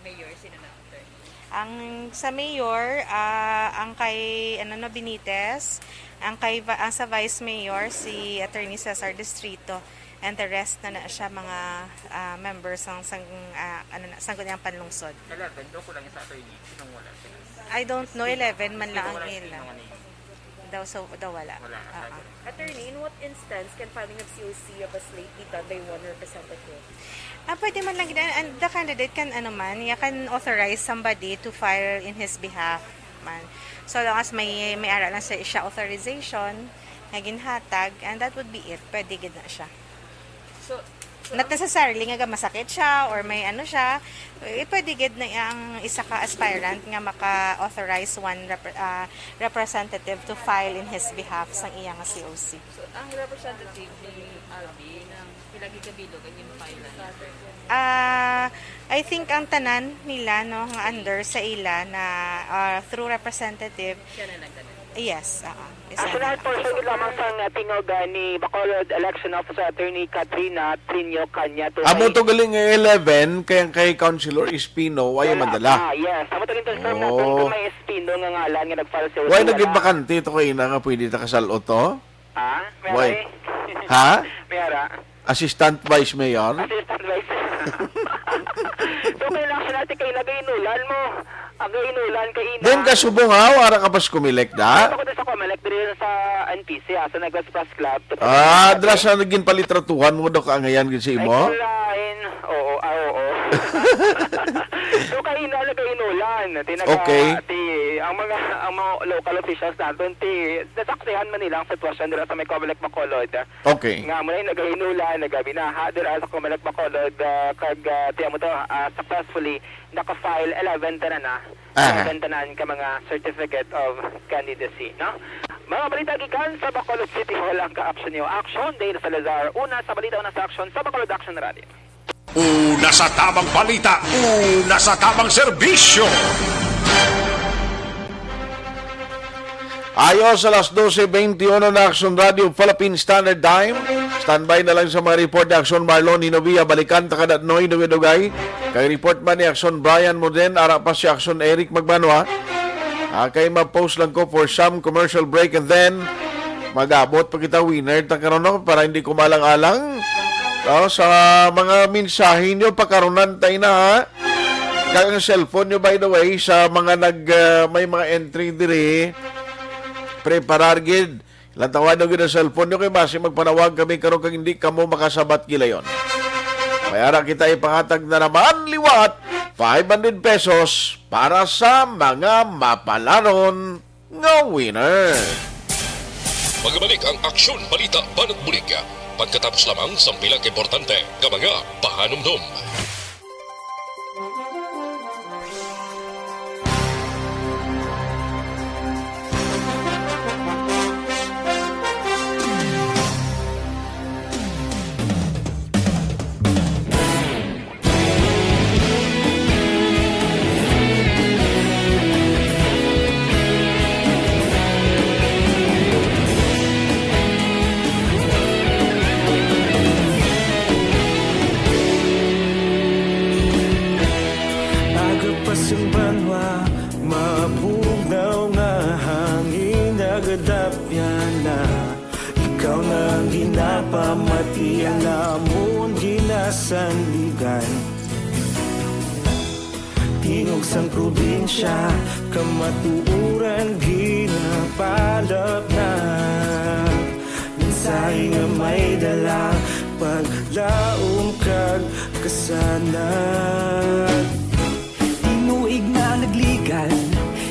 mayor, sino na, attorney? Ang sa mayor, ah, ang kay, ano, no, Benitez, ang kay va-, ang sa vice mayor, si Attorney Cesar Distrito. And the rest na na siya mga, ah, members sang, sang, ah, ano na, Sangguniang Panlungsod. Eleven, daw kulang sa attorney. Sinong wala sila? I don't know, eleven man lang ang Sinong wala ila. Sinong name? Daw, so, daw wala. Wala, Oo. Attorney, in what instance can filing of C O C of a slate be done by one representative? Ah, pwede man lang gid. And the candidate can, ano man, niya can authorize somebody to file in his behalf man. So long as may, may ara lang sa siya authorization nga ginhatag, and that would be it. Pwede gid na siya. So, so Not necessarily nga masakit siya or may ano siya. Eh, pwede gid na ang isa ka aspirant nga maka-authorize one repre-, ah, representative to file in his behalf sang iya nga C O C. So, ang representative ni Alvin, ang pila gid ka bilog ang ginfile na niya? Ah, I think ang tanan nila, no, nga under sa ila na, ah, through representative. Siya na lang tanan. Yes, oo. Isa Action na. Art portion gid lamang sang, uh, tingog, uh, ni Bacolod Election Officer Attorney Katrina Trinio Caña. Amo to galing nga eleven, kay ang kay Councilor Espino, wala man dala. Ah, yes. Amo to rin confirm natin Oh. kung may Espino nga ngalan nga nag-file sa Why Wala. naging bakante to kay ina nga pwede ta kasalot to? Ha? May Why? aray? Ha? May ara. Assistant Vice Mayor? Assistant Vice Mayor. So, kailangan natin kay nagainulan mo. Ang gainulan kay ina. Then, kasubong, ha? Ara ka pa sa Comelec, da? Ako din sa Comelec, diri sa N P C, ha, sa Negros Press Club. Ah, dra sa naging palitratuhan mo, do kaangayan gid sa imo? Ay, kalain. Oo, ah, oo. So, kay ina, nagainulan. Ti, naga-, Okay. ti, ang mga, ang mga local officials natin, ti, nasaksihan man nila ang sitwasyon dira sa may Comelec Bacolod. Okay. Nga amo na nagahinulan, nagabinaha dira sa Comelec Bacolod, ah, kag, ah, ti amo to, ah, successfully naka-file eleven tanan na. Aha. Eleven tanan ka mga certificate of candidacy, no? Mga balita gikan sa Bacolod City Hall ang ka-action niyo. Action, Dale Salazar. Una sa balita, una sa action sa Bacolod Action Radio. Una sa tamang balita, una sa tamang serbisyo. Ayo sa alas dose beintiuno na Action Radio Philippine Standard Time. Standby na lang sa mga report ni Action Marlon Hinovia. Balikan ta kada Noy Dugay-Dugay. Kay report man ni Action Brian Moden, ara pa si Action Eric Magbanwa. Ah, kay ma-post lang ko for some commercial break and then mag-abot pa kita, winner ta karon, no? Para hindi ko malang-alang. Oh, sa mga mensahe nyo, pakarunan tayo na, ha? Kag ang cellphone nyo, by the way, sa mga nag, ah, may mga entry diri, preparar gid. Lantawan nyo gid ang cellphone nyo kay basi magpanawag kami karon kag hindi kamo makasabat gilayon. May ara kita ipangatag na naman liwat, five hundred pesos para sa mga mapalaron nga winner. Magabalik ang Aksyon Balita Banat Bulig pagkatapos lamang sang pila ka importante nga mga pahanumdom. Matian namon ginasandigan. Tingog sang probinsya, kamatuoran ginapalapnag. Mensahe nga may dala, paglaom kag kasanag. Tinuig nga nagligan,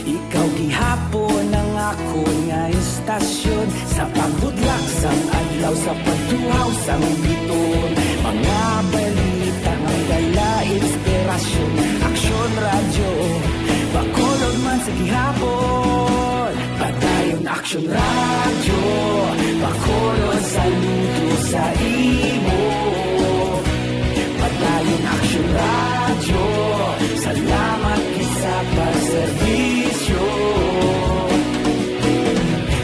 ikaw gihapon ang akon nga istasyon. Sa pagbudlak sang adlaw, sa pagtuhaw sang biton, mga balita nga may dala inspirasyon. Aksyon Radyo, Bacolod man sa gihapon. Padayon Aksyon Radyo, Bacolod, saludo sa imo. Padayon Aksyon Radyo, salamat gid sa pagserbisyo.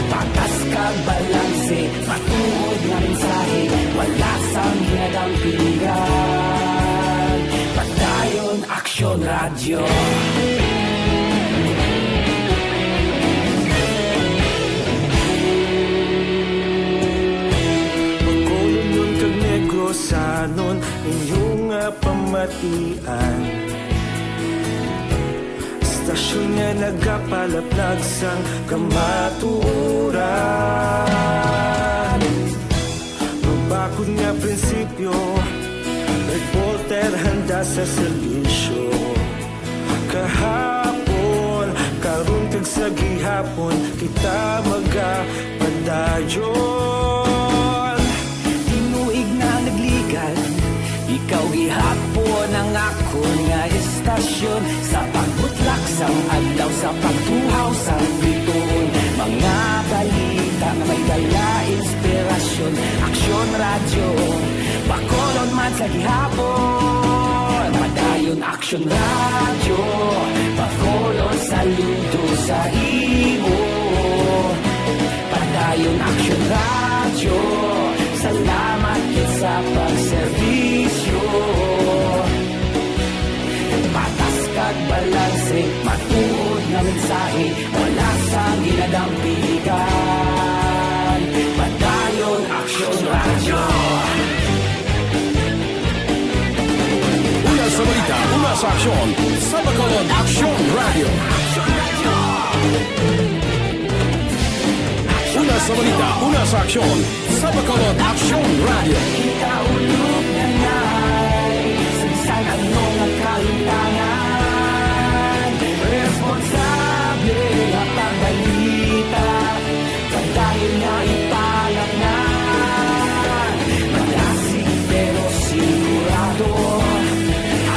Patas kag balanse, matuod nga mensahe, wala sang ginadampigan. Padayon Aksyon Radyo. Bacolodnon kag Negrosanon, inyo nga pamatian. Istasyon nga nagapalaplag sang kamatuoran. Mabakod nga prinsipyo, reporter handa sa serbisyo. Kahapon, karon kag sa gihapon, kita magapadayon. Tinuig nga nagligan, ikaw gihapon ang akon nga istasyon. Sa pagbutlak sang adlaw, sa pagtuhaw sang bituon, mga balita nga may dala inspirasyon. Aksyon Radyo, Bacolod man sa gihapon. Padayon Aksyon Radyo, Bacolod, saludo sa imo. Padayon Aksyon Radyo, salamat gid sa pagserbisyo. Patas kag balanse, matuod nga mensahe, wala sang ginadampigan. Padayon Aksyon Radyo. Una sa balita, una sa aksyon, sa Bacolod Aksyon Radyo. Una sa balita, una sa aksyon, sa Bacolod Aksyon Radyo. Kita ulog na nay, sa bisan ano nga kahimtangan, responsable nga pagbalita. Padayon nga ipalapngan, malasig pero sigurado.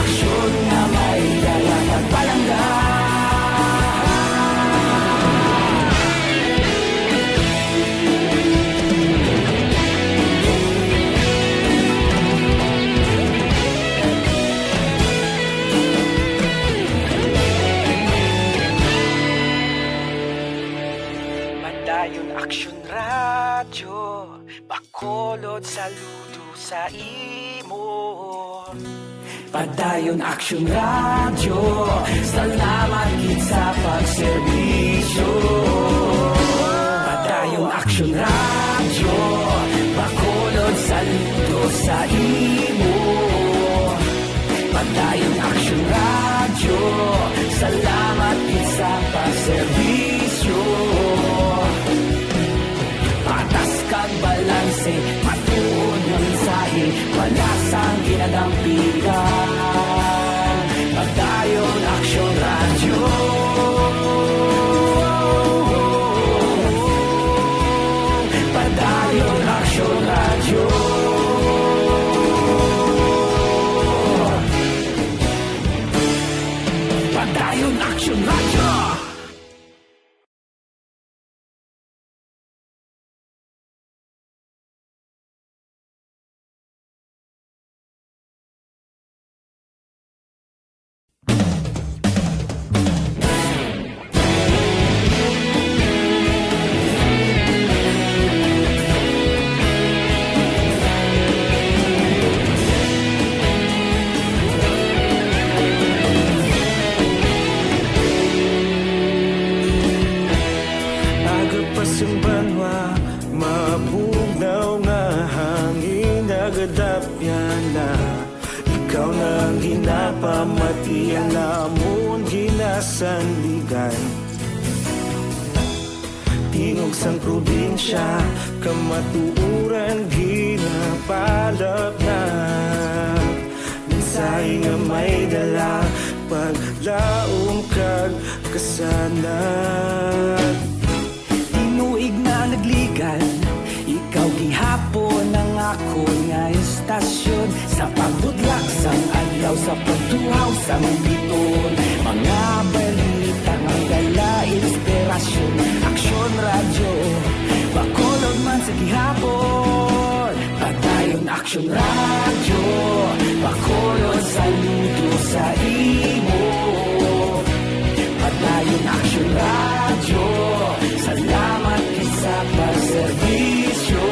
Aksyon nga may dala kag palangga. Padayon Aksyon Radyo, Bacolod, saludo sa imo. Padayon Aksyon Radyo, salamat gid sa pagserbisyo. Padayon Aksyon Radyo, Bacolod, saludo sa imo. Padayon Aksyon Radyo, salamat gid sa pagserbisyo. Patas kag balanse, matuod nga mensahe, wala sang ginadampigan. Padayon Aksyon Radyo. Padayon Aksyon Radyo. Padayon Aksyon Radyo. Tiyan namon ginasandigan. Tingog sang probinsya, kamatuoran ginapalapnag. Mensahe nga may dala, paglaom kag kasanag. Tinuig na nagligan, ikaw gihapon ang akon nga istasyon. Sa pagbutlak sang adlaw, sa pagtuhaw sang biton, mga balita nga may dala inspirasyon. Aksyon Radyo, Bacolod man sa gihapon. Padayon Aksyon Radyo, Bacolod, saludo sa imo. Padayon Aksyon Radyo, salamat gid sa pagserbisyo.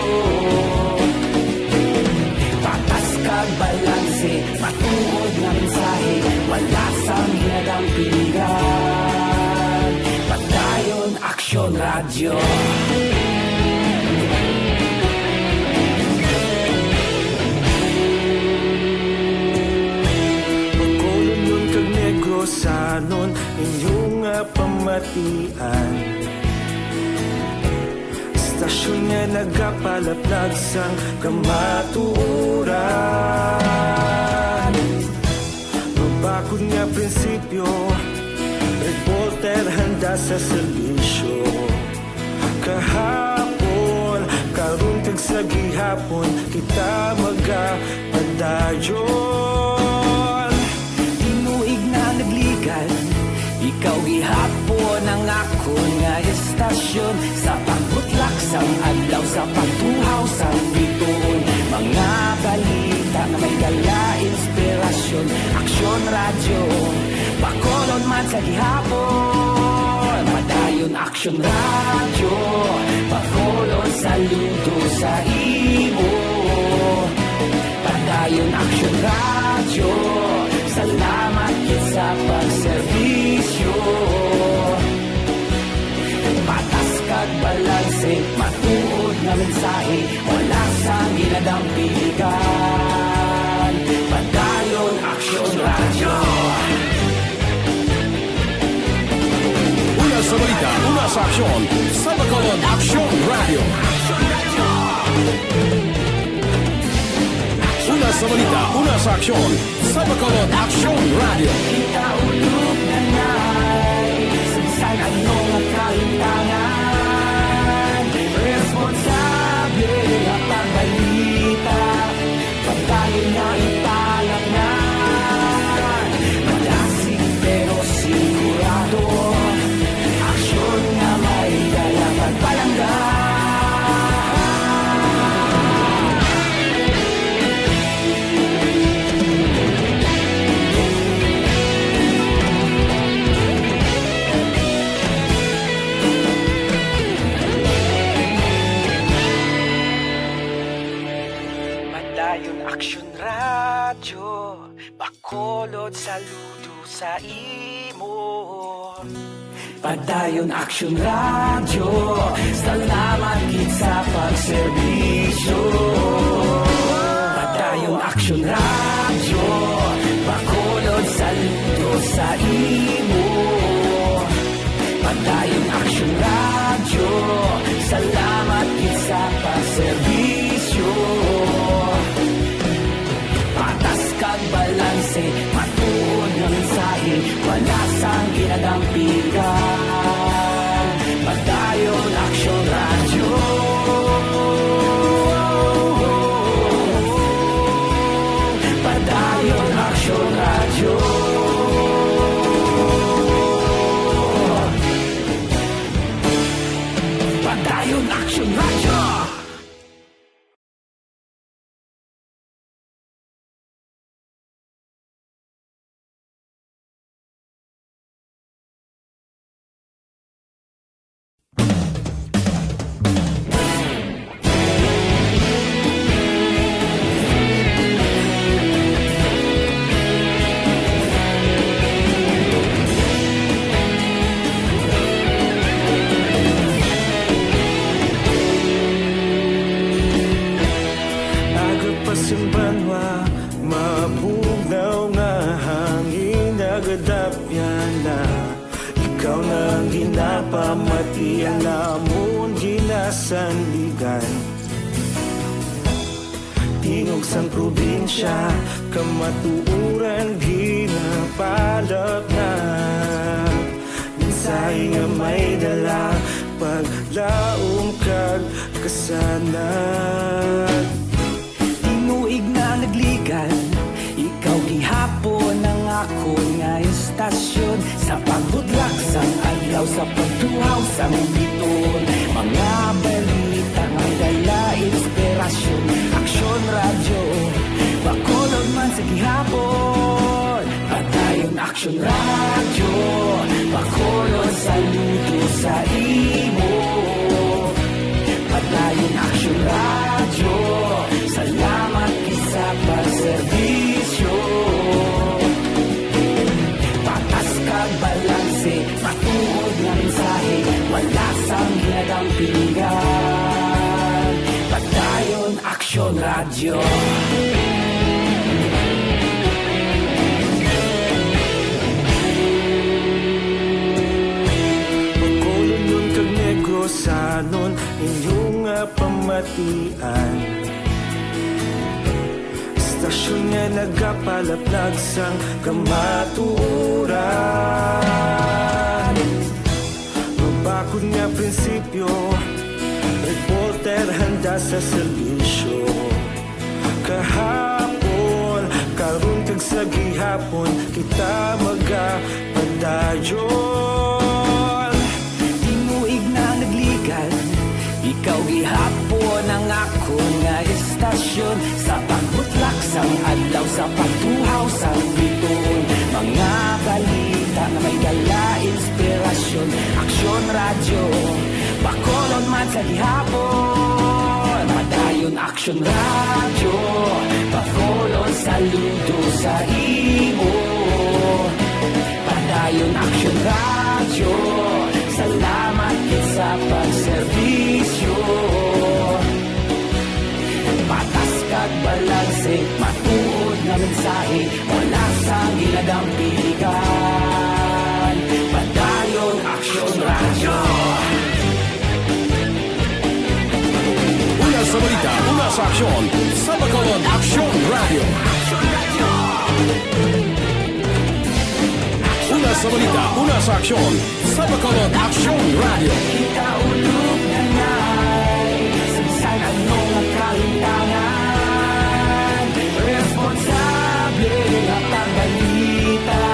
Patas kag balanse, matuod nga mensahe, wala sang ginadampigan. Padayon Aksyon Radyo. Bacolodnon kag Negrosanon, inyo nga pamatian. Istasyon nga nagapalaplag sang kamatuoran. Mabakod nga prinsipyo, reporter handa sa serbisyo. Kahapon, karon kag sa gihapon, kita magapadayon. Tinuig na nagligan, ikaw gihapon ang akon nga istasyon. Sa pagbutlak sang adlaw, sa pagtuhaw sang bituon, mga balita nga may dala inspirasyon. Aksyon Radyo, Bacolod man sa gihapon. Padayon Aksyon Radyo, Bacolod, saludo sa imo. Padayon Aksyon Radyo, salamat gid sa pagserbisyo. Patas kag balanse, matuod nga mensahe, wala sang ginadampigan. Padayon Aksyon Radyo. Una sa balita, una sa aksyon, sa Bacolod Aksyon Radyo. Una sa balita, una sa aksyon, sa Bacolod Aksyon Radyo. Kita ulog na nay, sa bisan ano nga kahimtangan, responsable nga pagbalita. Pagdayon na ipalapnan, malasig pero sigurado. Aksyon nga may dala pagpalangga. Padayon Aksyon Radyo, Bacolod, saludo sa imo. Padayon Aksyon Radyo, salamat gid sa pagserbisyo. Padayon Aksyon Radyo, Bacolod, saludo sa imo. Padayon Aksyon Radyo, salamat gid sa pagserbisyo. Patas kag balanse, matuod nga mensahe, wala sang ginadampigan. Padayon Aksyon Radyo. Padayon Aksyon Radyo. Gadapyana, ikaw na ang ginapamatian namon ginasandigan. Tingog sang probinsya, kamatuoran ginapalapnap. Mensahe nga may dala, paglaom kag kasanag. Tinuig na nagligan, ikaw gihapon ang akon nga istasyon. Sa pagbudlak sang adlaw, sa pagtuhaw sang biton, mga balita nga dala inspirasyon. Aksyon Radyo, Bacolod man sa gihapon. Padayon Aksyon Radyo, Bacolod, saludo sa imo. Padayon Aksyon Radyo, salamat gid sa pagserbisyo. Patas kag balanse, matuod nga mensahe, wala sang ginadampingan. Padayon Aksyon Radyo. Bacolodnon kag Negrosanon, inyo nga pamatian. Istasyon nga nagapalaplag sang kamatuoran. Mabakod nga prinsipyo, reporter handa sa serbisyo. Kahapon, karon kag sa gihapon, kita magapadayon. Tinuig na nagligan, ikaw gihapon ang akon nga istasyon. Sa pagbutlak sang adlaw, sa pagtuhaw sang bituon, mga balita nga may dala inspirasyon. Aksyon Radyo, Bacolod man sa gihapon. Padayon Aksyon Radyo, Bacolod, saludo sa imo. Padayon Aksyon Radyo, salamat gid sa pagserbisyo. Patas kag balanse, matuod nga mensahe, wala sang ginadampingan. Padayon Aksyon Radyo. Una sa balita, una sa aksyon, sa Bacolod Aksyon Radyo. Una sa balita, una sa aksyon, sa Bacolod Aksyon Radyo. Kita ulog na nay, sa bisan ano nga kalimtangan, responsable nga pagbalita.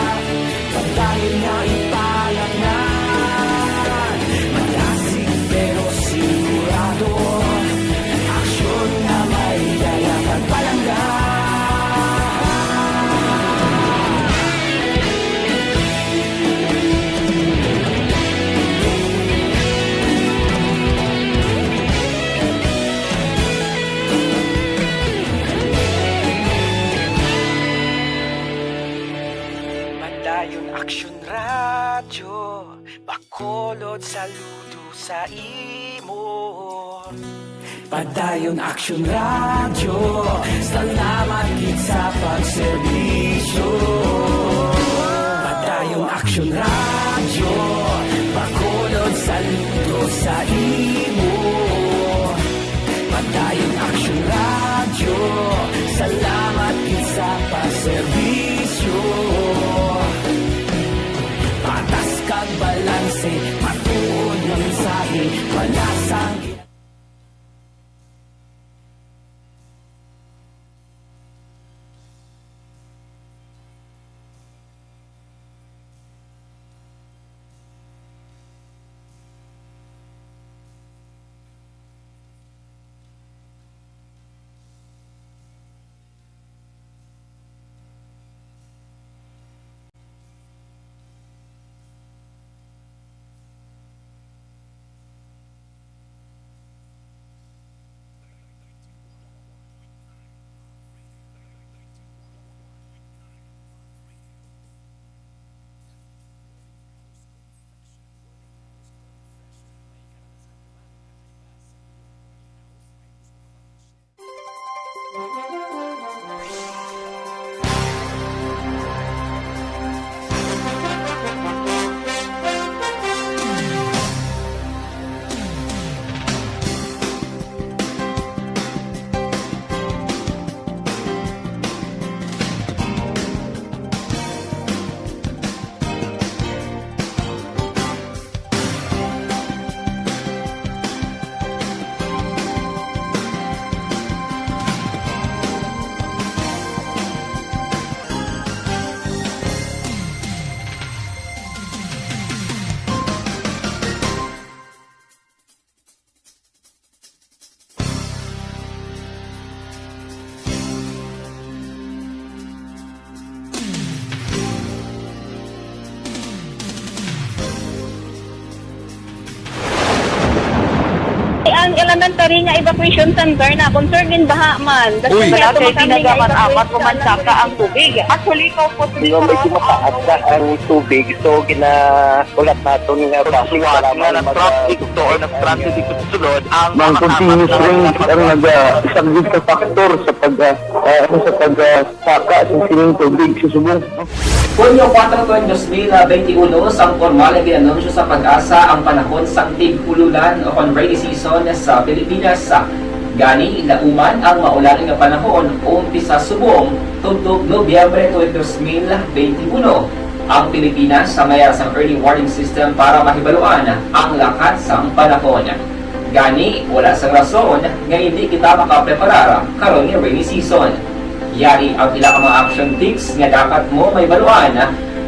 Padayon nga ipalangnan, malasig pero sigurado. Aksyon nga may dala kag palangga. Padayon Aksyon Radyo, Bacolod, saludo sa imo. Padayon Aksyon Radyo, salamat gid sa pagserbisyo. Padayon Aksyon Radyo, Bacolod, saludo sa imo. Padayon Aksyon Radyo, salamat gid sa pagserbisyo. Patas kag balanse, matuod nga mensahe, wala sang Ang elementary nga evacuation center na, concern din baha man. Uy. Wala kay tinaga man amat o mansaka ang tubig. Actually, ikaw po, medyo mataas na ang tubig. So, gina-, ulat naton nga traffic, para nga mag-, traffic to or nag-transit dito sa sulod, ang mga continuous rain ang nag-, ah, isang risk factor sa pag, ah, ah, ano, sa pag, ah, saka sa sining tubig sa subong. Hunyo kuwatro, dos mil benti uno, sang pormal nga gin-anunsyo sa PAGASA ang panahon sang tig-ululan o kon rainy season sa Pilipinas. Gani, lauman ang maulan nga panahon, umpisa subong tubtob Nobyembre tuig dos mil benti uno. Ang Pilipinas sa mayar sang early warning system para mahibaluan ang lakat sang panahon. Gani, wala sang rason nga hindi kita makapreparar karon nga rainy season. Yari ang pila ka mga action tips nga dapat mo mahibaluan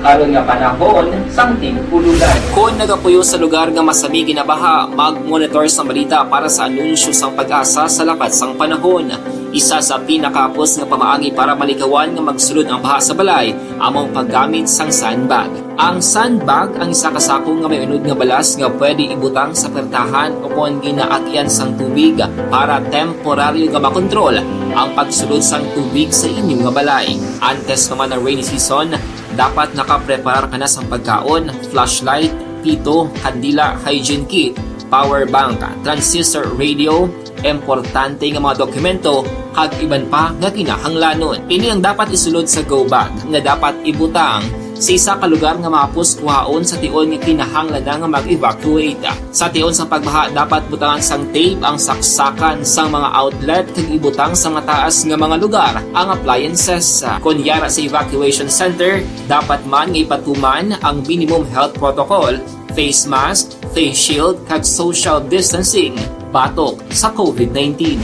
karon nga panahon sang tig-ululan. Kon nagapuyo sa lugar nga masami ginabaha, mag-monitor sang balita para sa anunsyo sang PAGASA sa lakat sang panahon. Isa sa pinakahapos nga pamaagi para malikawan nga magsulod ang baha sa balay amo ang paggamit sang sandbag. Ang sandbag ang isa ka sako nga may unod nga balas nga pwede ibutang sa pertahan o kon ginaagyan sang tubig para temporaryo nga makontrol ang pagsulod sang tubig sa inyo nga balay. Antes pa man ang rainy season, dapat nakapreparar ka na sang pagkaon, flashlight, pito, kandila, hygiene kit, power bank, transistor radio, importante nga mga dokumento, kag iban pa nga kinahanglanon. Ini ang dapat isulod sa go bag nga dapat ibutang sa isa ka lugar nga mahapos kuhaon sa tion nga kinahanglan na nga mag-evacuate. Sa tion sa pagbaha, dapat butangan sang tape ang saksakan sang mga outlet kag ibutang sa mataas nga mga lugar ang appliances. Kon yara sa evacuation center, dapat man nga ipatuman ang minimum health protocol, face mask, face shield, kag social distancing batok sa covid nineteen.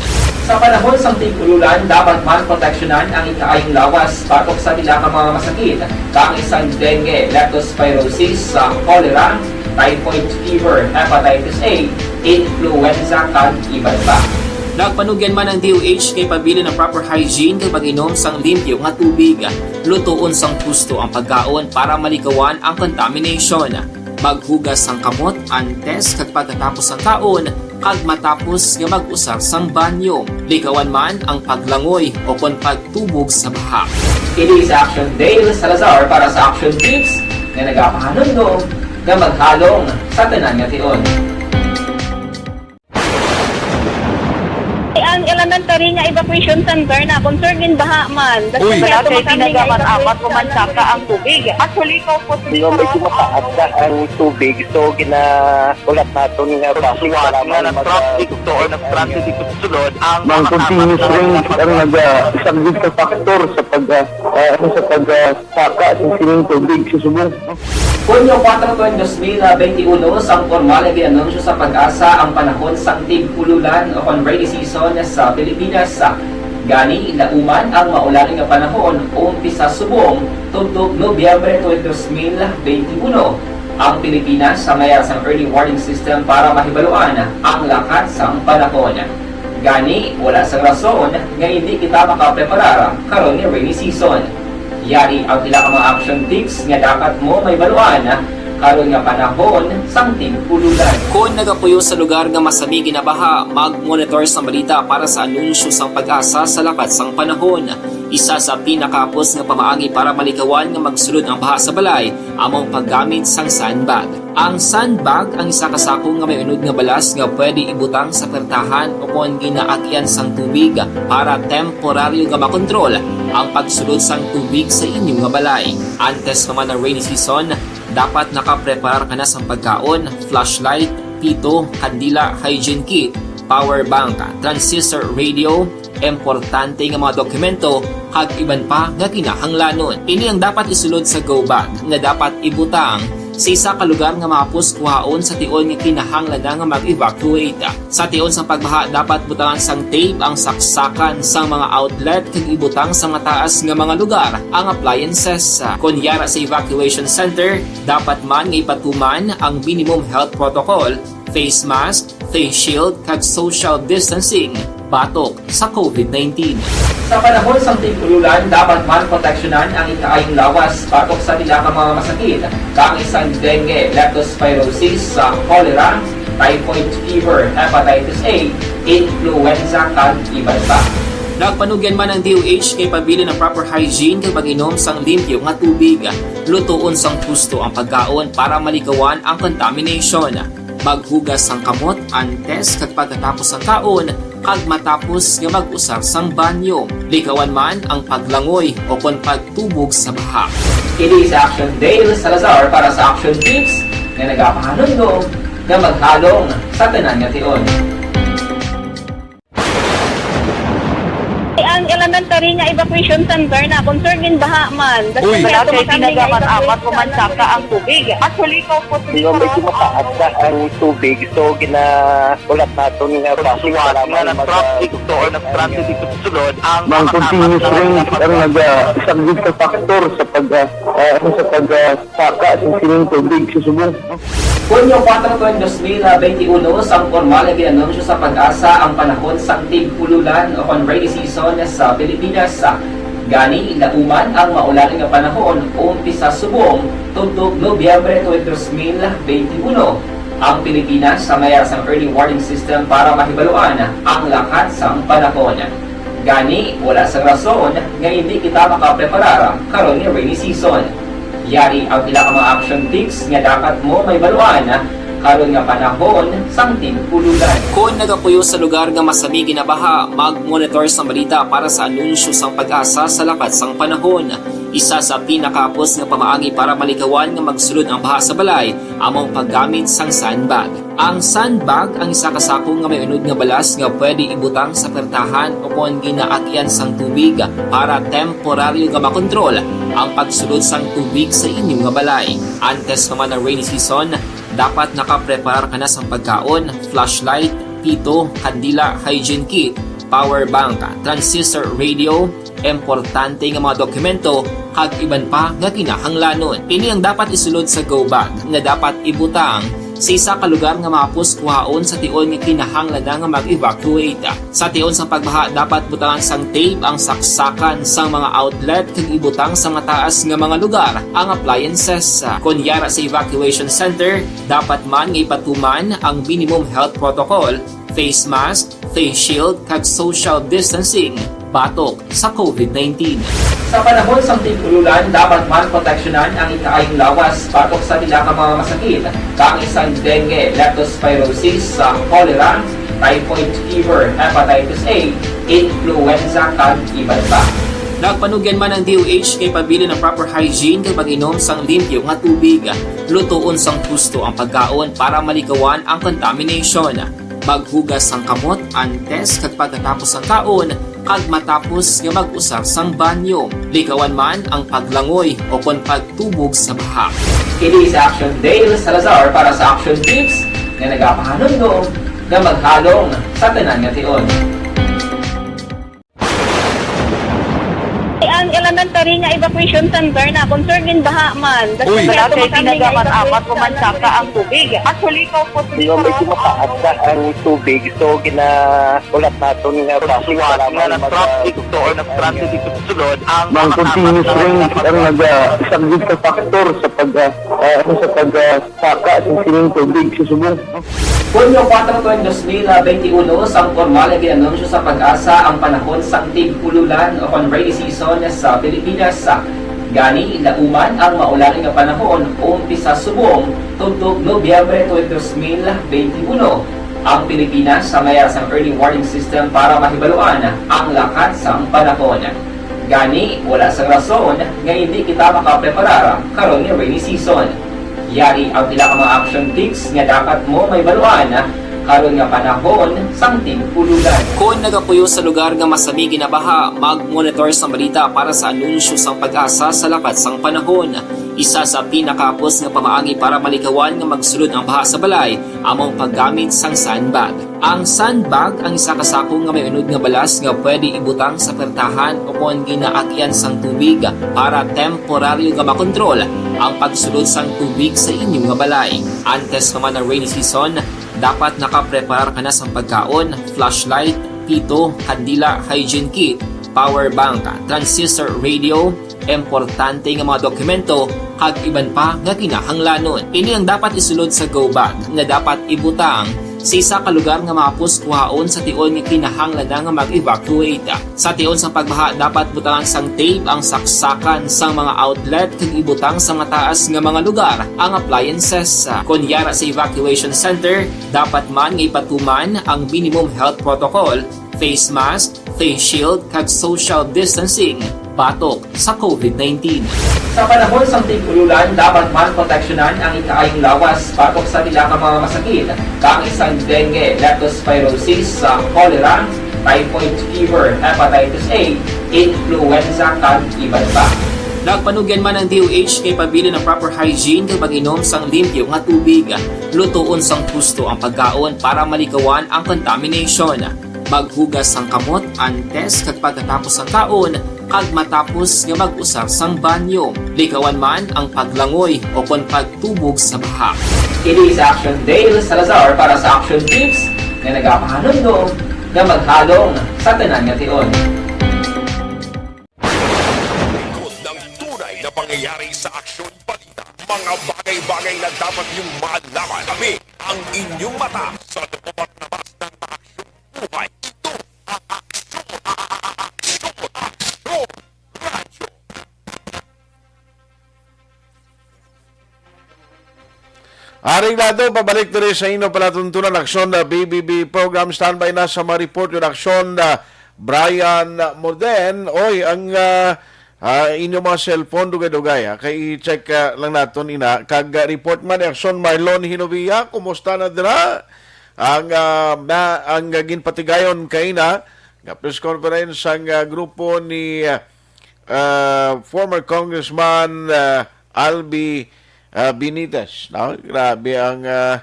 Sa panahon sang tig-ululan, dapat man proteksyonan ang ikaayong lawas batok sa pila ka mga masakit, kaangay sang dengue, leptospirosis, sa cholera, typhoid fever, hepatitis A, influenza, kag iban pa. Nagpanugyan man ang D O H kay pabilin ang proper hygiene kag pag-inom sang limpyo nga tubig. Lutoon sang husto ang pagkaon para malikawan ang contamination. Maghugas sang kamot antes kag pagkatapos sang kaon kag matapos nga mag-usar sang banyo. Likawan man ang paglangoy o kon pagtubog sa baha. Ini sa Action Dale Salazar para sa Action Tips nga nagapahanumdom nga maghalong sa tanan nga tion. Ang elementary nga evacuation center na, concern din baha man. Uy. Wala kay tinaga man amat o mansaka ang tubig. Actually, ikaw po, medyo mataas na ang tubig. So, gina-, ulat naton nga traffic, para nga mag-, traffic to or nag-transit dito sa sulod, ang mga continuous rain ang nag-, ah, isang risk factor sa pag, ah, ah, ano, sa pag, ah, saka sa sining tubig sa subong. Hunyo kuwatro, dos mil benti uno, sang pormal nga gin-anunsyo sa PAGASA ang panahon sang tig-ululan o kon rainy season sa Pilipinas. Gani, lauman ang maulan nga panahon, umpisa subong tubtob Nobyembre tuig dos mil benti uno. Ang Pilipinas sa mayar sang early warning system para mahibaluan ang lakat sang panahon. Gani, wala sang rason nga hindi kita makapreparar karon nga rainy season. Yari ang pila ka mga action tips nga dapat mo mahibaluan karon nga panahon sang tig-ululan. Kon nagapuyo sa lugar nga masami ginabaha, mag-monitor sang balita para sa anunsyo sang PAGASA sa lakat sang panahon. Isa sa pinakahapos nga pamaagi para malikawan nga magsulod ang baha sa balay amo ang paggamit sang sandbag. Ang sandbag ang isa ka sako nga may unod nga balas nga pwede ibutang sa pertahan o kon ginaagyan sang tubig para temporaryo nga makontrol ang pagsulod sang tubig sa inyo nga balay. Antes pa man ang rainy season, dapat nakapreparar ka na sang pagkaon, flashlight, pito, kandila, hygiene kit, power bank, transistor radio, importante nga mga dokumento, kag iban pa nga kinahanglanon. Ini ang dapat isulod sa go bag nga dapat ibutang sa isa ka lugar nga mahapos kuhaon sa tion nga kinahanglan na nga mag-evacuate. Sa tion sa pagbaha, dapat butangan sang tape ang saksakan sang mga outlet kag ibutang sa mataas nga mga lugar ang appliances. Kon yara sa evacuation center, dapat man nga ipatuman ang minimum health protocol, face mask, face shield, kag social distancing batok sa covid nineteen. Sa panahon sang tig-ululan, dapat man proteksyonan ang ikaayong lawas batok sa pila ka mga masakit, kaangay sang dengue, leptospirosis, sa cholera, typhoid fever, hepatitis A, influenza, kag iban pa. Nagpanugyan man ang D O H nga ipabilin ang proper hygiene kag pag-inom sang limpyo nga tubig. Lutoon sang husto ang pagkaon para malikawan ang contamination. Maghugas sang kamot antes kag pagkatapos sang kaon kag matapos nga mag-usar sang banyo. Likawan man ang paglangoy o kon pagtubog sa baha. Kini si Action Dale Salazar para sa Action Tips nga nagapahanumdom nga maghalong sa tanan nga tion. Ang elementary nga evacuation center na concerned in baha man. Uy! Wala kay tinagaman apat ko man saka ang tubig. Actually, ko po. Di ba, medyo mataas na ang tubig, so gina-, ulat naton nga basic nga para man mag-, nag-transit ito or nag-transit ito sa sulod, ang mga continuous rain ang naga-, subject sa factor sa pag, ah, ah, ano, sa pag, ah, saka sa sining tubig sa subong. Hunyo kuwatro tuig dos mil benti uno, sang pormal nga gin-anunsyo sa PAGASA ang panahon sang tig-ululan o kon rainy season sa Pilipinas. Gani, lauman ang maulan nga panahon, umpisa subong tubtob Nobyembre tuig dos mil benti uno. Ang Pilipinas sa mayar sang early warning system para mahibaluan ang lakat sang panahon. Gani, wala sang rason nga indi kita makapreparar karon nga rainy season. Yari ang pila ka mga action tips nga dapat mo mahibaluan karon nga panahon sang tig-ululan. Kon nagapuyo sa lugar nga masami ginabaha, mag-monitor sang balita para sa anunsyo sang PAGASA sa lakat sang panahon. Isa sa pinakahapos nga pamaagi para malikawan nga magsulod ang baha sa balay amo ang paggamit sang sandbag. Ang sandbag ang isa ka sako nga may unod nga balas nga pwede ibutang sa pertahan o kon ginaagyan sang tubig para temporaryo nga makontrol ang pagsulod sang tubig sa inyo nga balay. Antes pa man ang rainy season, dapat nakapreparar ka na sang pagkaon, flashlight, pito, kandila, hygiene kit, power bank, transistor radio, importante nga mga dokumento, kag iban pa nga kinahanglanon. Ini ang dapat isulod sa go bag nga dapat ibutang sa isa ka lugar nga mahapos kuhaon sa tion nga kinahanglan na nga mag-evacuate. Sa tion sa pagbaha, dapat butangan sang tape ang saksakan sang mga outlet kag ibutang sa mataas nga mga lugar ang appliances. Kon yara sa evacuation center, dapat man nga ipatuman ang minimum health protocol, face mask, face shield, kag social distancing batok sa COVID nineteen. Sa panahon sang tig-ululan, dapat man proteksyonan ang ikaayong lawas batok sa pila ka mga masakit, kaangay sang dengue, leptospirosis, sa cholera, typhoid fever, hepatitis A, influenza, kag iban pa. Nagpanugyan man ang D O H nga ipabilin ang proper hygiene kag pag-inom sang limpyo nga tubig. Lutoon sang husto ang pagkaon para malikawan ang contamination. Maghugas sang kamot antes kag pagkatapos sang kaon, kag matapos nga mag-usar sang banyo. Likawan man ang paglangoy o kon pagtubog sa baha. Kini si Action Dale Salazar para sa Action Tips nga nagapahanumdom nga maghalong sa tanan nga tion. Ang elementary nga evacuation center na concerned in baha man. Uy! Wala kay tinagaman apat ko man saka ang tubig. Actually, ko po. Di ba, medyo mataas na ang tubig, so gina-, ulat naton nga basic nga para man mag-, nag-transit ito or nag-transit ito sa sulod, ang mga continuous rain ang naga-subject sa factor sa pag, ah, ah, ano, sa pag, ah, saka sa sining tubig sa subong. Hunyo kuwatro tuig dos mil benti uno, sang pormal nga gin-anunsyo sa PAGASA ang panahon sang tig-ululan o kon rainy season sa Pilipinas. Gani, lauman ang maulan nga panahon, umpisa subong tubtob Nobyembre tuig dos mil benti uno. Ang Pilipinas sa mayar sang early warning system para mahibaluan ang lakat sang panahon. Gani, wala sang rason nga indi kita makapreparar karon nga rainy season. Yari ang pila ka mga action tips nga dapat mo mahibaluan karon nga panahon sang tig-ululan. Kon nagapuyo sa lugar nga masami ginabaha, mag-monitor sa balita para sa anunsyo sang PAGASA sa lakat sang panahon. Isa sa pinakahapos nga pamaagi para malikawan nga magsulod ang baha sa balay amo ang paggamit sang sandbag. Ang sandbag ang isa ka sako nga may unod nga balas nga pwede ibutang sa pertahan o kon ginaagyan sang tubig para temporaryo nga makontrol ang pagsulod sang tubig sa inyo nga balay. Antes pa man ang rainy season, dapat nakapreparar ka na sang pagkaon, flashlight, pito, kandila, hygiene kit, power bank, transistor radio, importante nga mga dokumento, kag iban pa nga kinahanglanon. Ini ang dapat isulod sa go bag nga dapat ibutang sa isa ka lugar nga mahapos kuhaon sa tion nga kinahanglan na nga mag-evacuate. Sa tion sa pagbaha, dapat butangan sang tape ang saksakan sang mga outlet kag ibutang sa mataas nga mga lugar ang appliances. Kon yara sa evacuation center, dapat man nga ipatuman ang minimum health protocol, face mask, face shield, kag social distancing batok sa covid nineteen. Sa panahon sang tig-ululan, dapat man proteksyonan ang ikaayong lawas batok sa pila ka mga masakit, kaangay sang dengue, leptospirosis, sa cholera, typhoid fever, hepatitis A, influenza, kag iban pa. Nagpanugyan man ang D O H nga ipabilin ang proper hygiene kag pag-inom sang limpyo nga tubig. Lutoon sang husto ang pagkaon para malikawan ang contamination. Maghugas sang kamot antes kag pagkatapos sang kaon, kag matapos nga mag-usar sang banyo. Likawan man ang paglangoy o kon pagtubog sa baha. Kini si Action Dale Salazar para sa Action Tips nga nagapahanumdom nga maghalong sa tanan nga tion. Likod ng tunay na pangyayari sa Aksyon Balita. Mga bagay-bagay na dapat niyong malaman. Kami ang inyong mata sa lugar na mas ng aksyon buhay. Ito ang Aksyon, Aksyon, Aksyon Radyo. Ari nato, pabalik diri sa inyo palatuntunan, Aksyon, ah, B B B program. Standby na sa mga report yung Aksyon, ah, Brian Moden. Oy, ang, ah, ah, inyong mga cellphone, dugay-dugay, ah. Kay i-check, ah, lang naton ina. Kag, ah, report man ni Aksyon Marlon Hinovia, kumusta na dira? Ang, ah, na, ang, ah, ginpatigayon kay na nga press conference ang, ah, grupo ni, ah, ah, former Congressman, ah, Albi, ah, Benitez, no? Grabe ang, ah,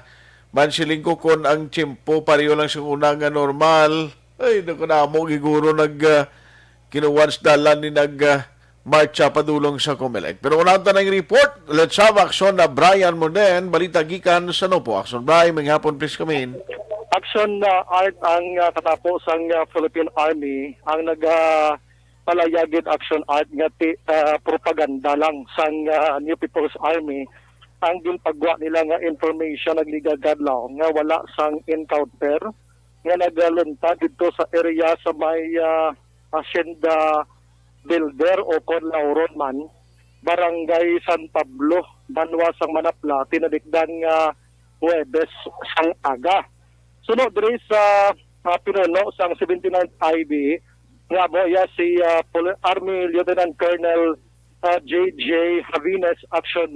man siling ko, kon ang tiyempo pareho lang sa una nga normal. Ay, naku, namo giguro nag, ah, kinuwan sa dalan ni nag, ah, marcha padulong sa Comelec. Pero unahan ta ng report, let's have Aksyon na Brian Monden, balita gikan sa Nopo. Aksyon, Brian, may hapon, please come in. Aksyon na Art, ang, ah, katapo sang, ah, Philippine Army ang nag, ah, palayagid Aksyon Art nga ti, ah, propaganda lang sang, ah, New People's Army ang ginpagwa nila nga information nagligad kadlaw nga wala sang encounter nga nagaluntad didto sa area sa may, ah, Hacienda Builder o kon Lauron man, Barangay San Pablo, banwa sang Manapla, tinalikdan nga Huwebes sang aga. Suno diri sa, ah, pinuno sang seventy-ninth I B, nga amo iya si, ah, Pol-, Army Lieutenant Colonel, ah, J J Javines, Action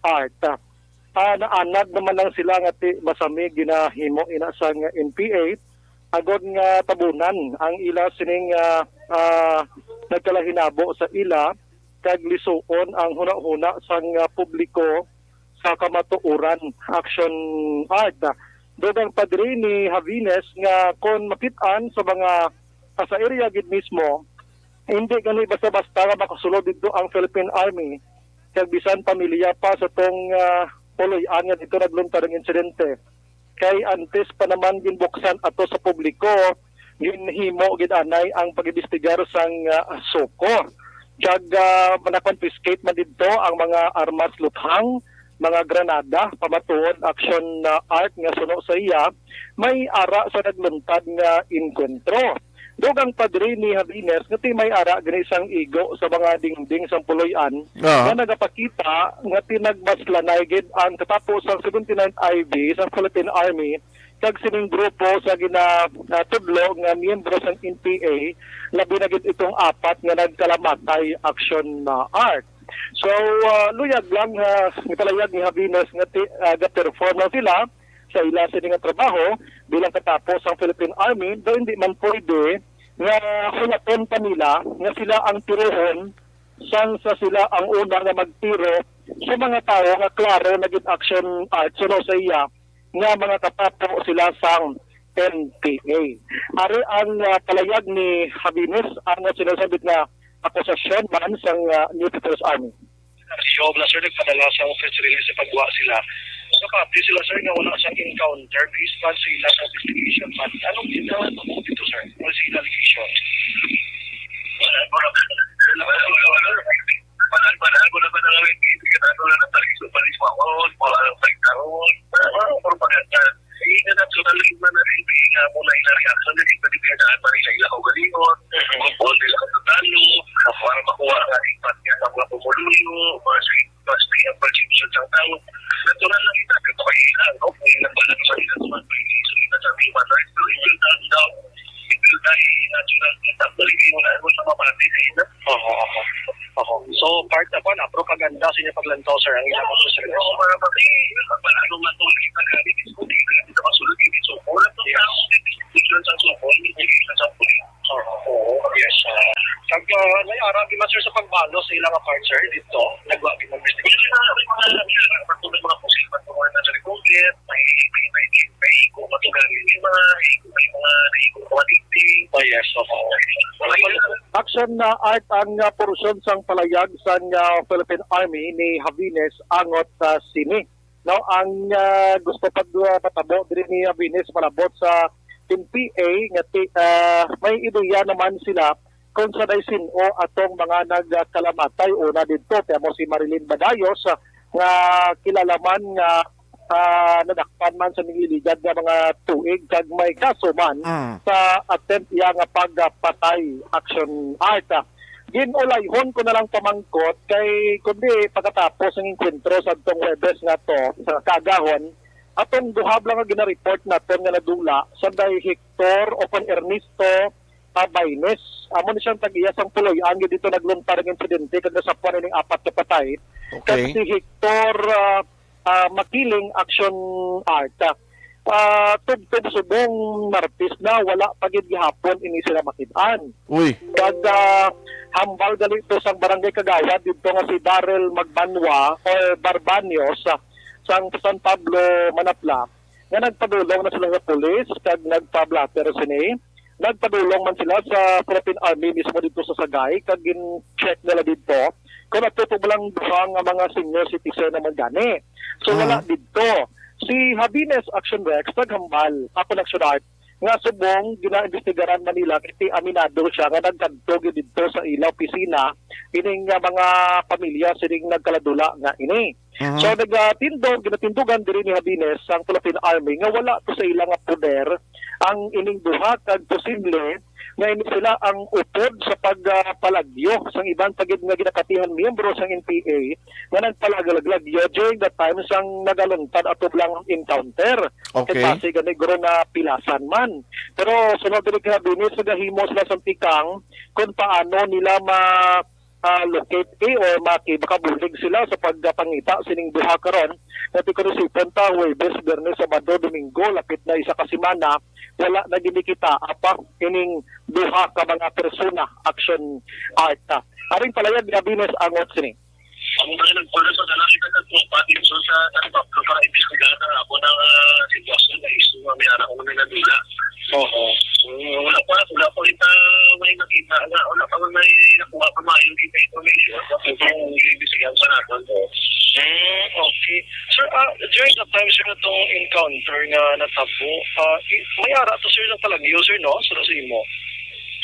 Art. Ah, naanad naman lang sila nga ti masami ginahimo ina sang N P A, agod nga tabunan ang ila sining, ah, ah, nagkalahinabo sa ila kag lisuon ang hunahuna sang, ah, publiko sa kamatuoran. Action Art. Dugang pa diri ni Javines nga kon makit-an sa mga, ah, sa area gid mismo, hindi gani basta-basta nga makasulod didto ang Philippine Army, kag bisan pamilya pa sa tong, ah, puloy-an nga didto nagluntad ang insidente. Kay antes pa naman ginbuksan ato sa publiko, ginhimo gid anay ang pag-imbestigar sang, ah, SOCO. Kag, ah, na-confiscate man didto ang mga armas luthang, mga granada, pamatuod Action, ah, Art nga suno sa iya, may ara sa nagluntad nga engkwentro. Dugang pa diri ni Javines nga ti may ara gani sang igo sa mga dingding sang puloy-an Aha. nga nagapakita nga ti nagbaslanay gid ang katapo sang seventy-ninth I B sa Philippine Army kag sining grupo sa gina, ah, tudlo nga miyembro sang N P A, labi na gid itong apat nga nagkalamatay. Action, ah, Art. So, ah, luyag lang nga gipalayag ni Javines nga ti, ah, ga-perform lang sila sa ila sini nga trabaho bilang katapo sang Philippine Army, daw hindi man pwede nga hulaton pa nila nga sila ang tirohon sang sa sila ang una nga magtiro sa mga tawo nga klaro na gid Action Art suno sa iya nga mga katapo sila sang N P A. Ari ang, ah, palayag ni Javines, ang sinasabit nga akusasyon man sang, ah, New People's Army. Sa Obla, sir, nagpadala sa press release sa pagwa sila. Kapati sila, sir, nga wala siyang encounter based man sa ilang investigation. But anong ginawa mo dito, sir? Ano sa ilang allegation? Panahon-panahon ko naman ang awit, hindi ka na lang nagpaliso-paliso ako, wala nang pagkaon, ah, propaganda. Eh, na natural man na rin, eh, nga mo na yung reaction, na di pa di pinadaan pa nila yung kaugalingon, Mhm. kung paano nila katatalo, para makuha ang impact niya sa mga pumuluyo, mga sa mas may ang perception sa tao. Natural lang ito, ito kay ilang, no? Kung ilang pala naman nila sa mga perception nila sa human rights, pero it will come down, it will die natural. Actually, hindi mo na, mo na mapatid sa ila. Oho, oho. Oho. So, part na po na propaganda sa inyo paglantaw, sir, ang ilang pagsusulat. Oo, mga pati, paano matuloy pa kami, discutin, hindi na masulod, hindi so, wala to tao, discussion sa so, hindi sa so, Oo, yes, sir. Kag, ah, may ara, di man, sir, sa pagbalos sa ilang part, sir, dito, nagwa, di man, Hindi na, may mga, may mga, may mga pusil, may mga nasa-recover, may, may, may, may, may iko, matugang, may mga, may mga, may iko, mga dingding. Oh, yes, opo. May mga Action na art ang, ah, porusyon sang palayag sang, ah, Philippine Army ni Havines angot sa sini. Now, ang, ah, gusto pa, ah, matabo diri ni Havines palabot sa N P A nga ti-, ah, may ideya naman sila kung sanay sin-o atong mga nagkalamatay una didto. Kay amo si Marilyn Badayos, ah, nga kilala man nga, ah, nadakpan man sa nangliligad nga mga tuig kag may kaso man Mm. sa attempt iya nga pagpatay, action art. Gin-ulayhon ko na lang pamangkot kay kundi pagkatapos ng engkwentro sa adtong Huwebes nga to sa kaagahon, atong duha lang nga gina-report naton nga nadula, sanday Hector o kon Ernesto, ah, Baines. Amo ni siyang tag-iya sang Puloy-an nga dito nagluntar ang insidente kag nasapwan ining apat ka patay. Kag Okay. si Hector, ah, ah, Makiling, action art. Ah, tubtob subong Martes na, wala pa gid gihapon ini sila makit-an. Uy. Kag, ah, hambal gali to sang barangay kagawad didto nga si Daryl Magbanwa or Barbanios, ah, sang San Pablo, Manapla, nga nagpadulong na sila sa pulis kag nagpa-blotter sini. Nagpadulong man sila sa Philippine Army mismo didto sa Sagay kag gin-check nila didto kung ato pa lang duha nga mga senior citizen naman gani. So, wala Mm. didto. Si Habines Action Rex naghambal, ako nagsulat, nga subong ginaimbestigaran man nila kay aminado siya nga nagkadto gyud didto sa ila opisina ining nga mga pamilya sining nagkaladula nga ini. Mhm. So, nagatindog, ginatindugan diri ni Habines ang Philippine Army nga wala to sa ila nga poder ang ining duha kag posible nga ini sila ang upod sa pagpalagyo sang iban pa gid nga ginapatihan miyembro sang N P A nga nagpalaglagyo during the time sang nagaluntad ato lang encounter. Okay. Kay base gani guro na pilasan man. Pero sunod diri kay Habines, nagahimo sila sang tikang kung paano nila ma ah, locate eh, or maki-, makabulig sila sa pagpangita sining duha karon. Nga ti kuno sipon ta, Huwebes, Biyernes, Sabado, Domingo, lapit na isa ka semana, wala na gid kita apa ining duha ka mga persona, action art. Aring palayag ni Habines angot sini. Ang mga nagpula sa dalan, ito sa mga pati, so, sa San Pablo para imbestigahan ang amo na, ah, sitwasyon na isu nga may anak ko na nadula. Oo. Mm, wala pa, wala pa kita may nakita na, wala pa may nakuha pa maayong kita information. Tapos yung ibisihan sa natin to. Mm, okay. Sir, ah, during the time, sir, na tong encounter nga natabo, ah, i-, may ara to, sir, ng palagyo, sir, no? Sa, sa imo?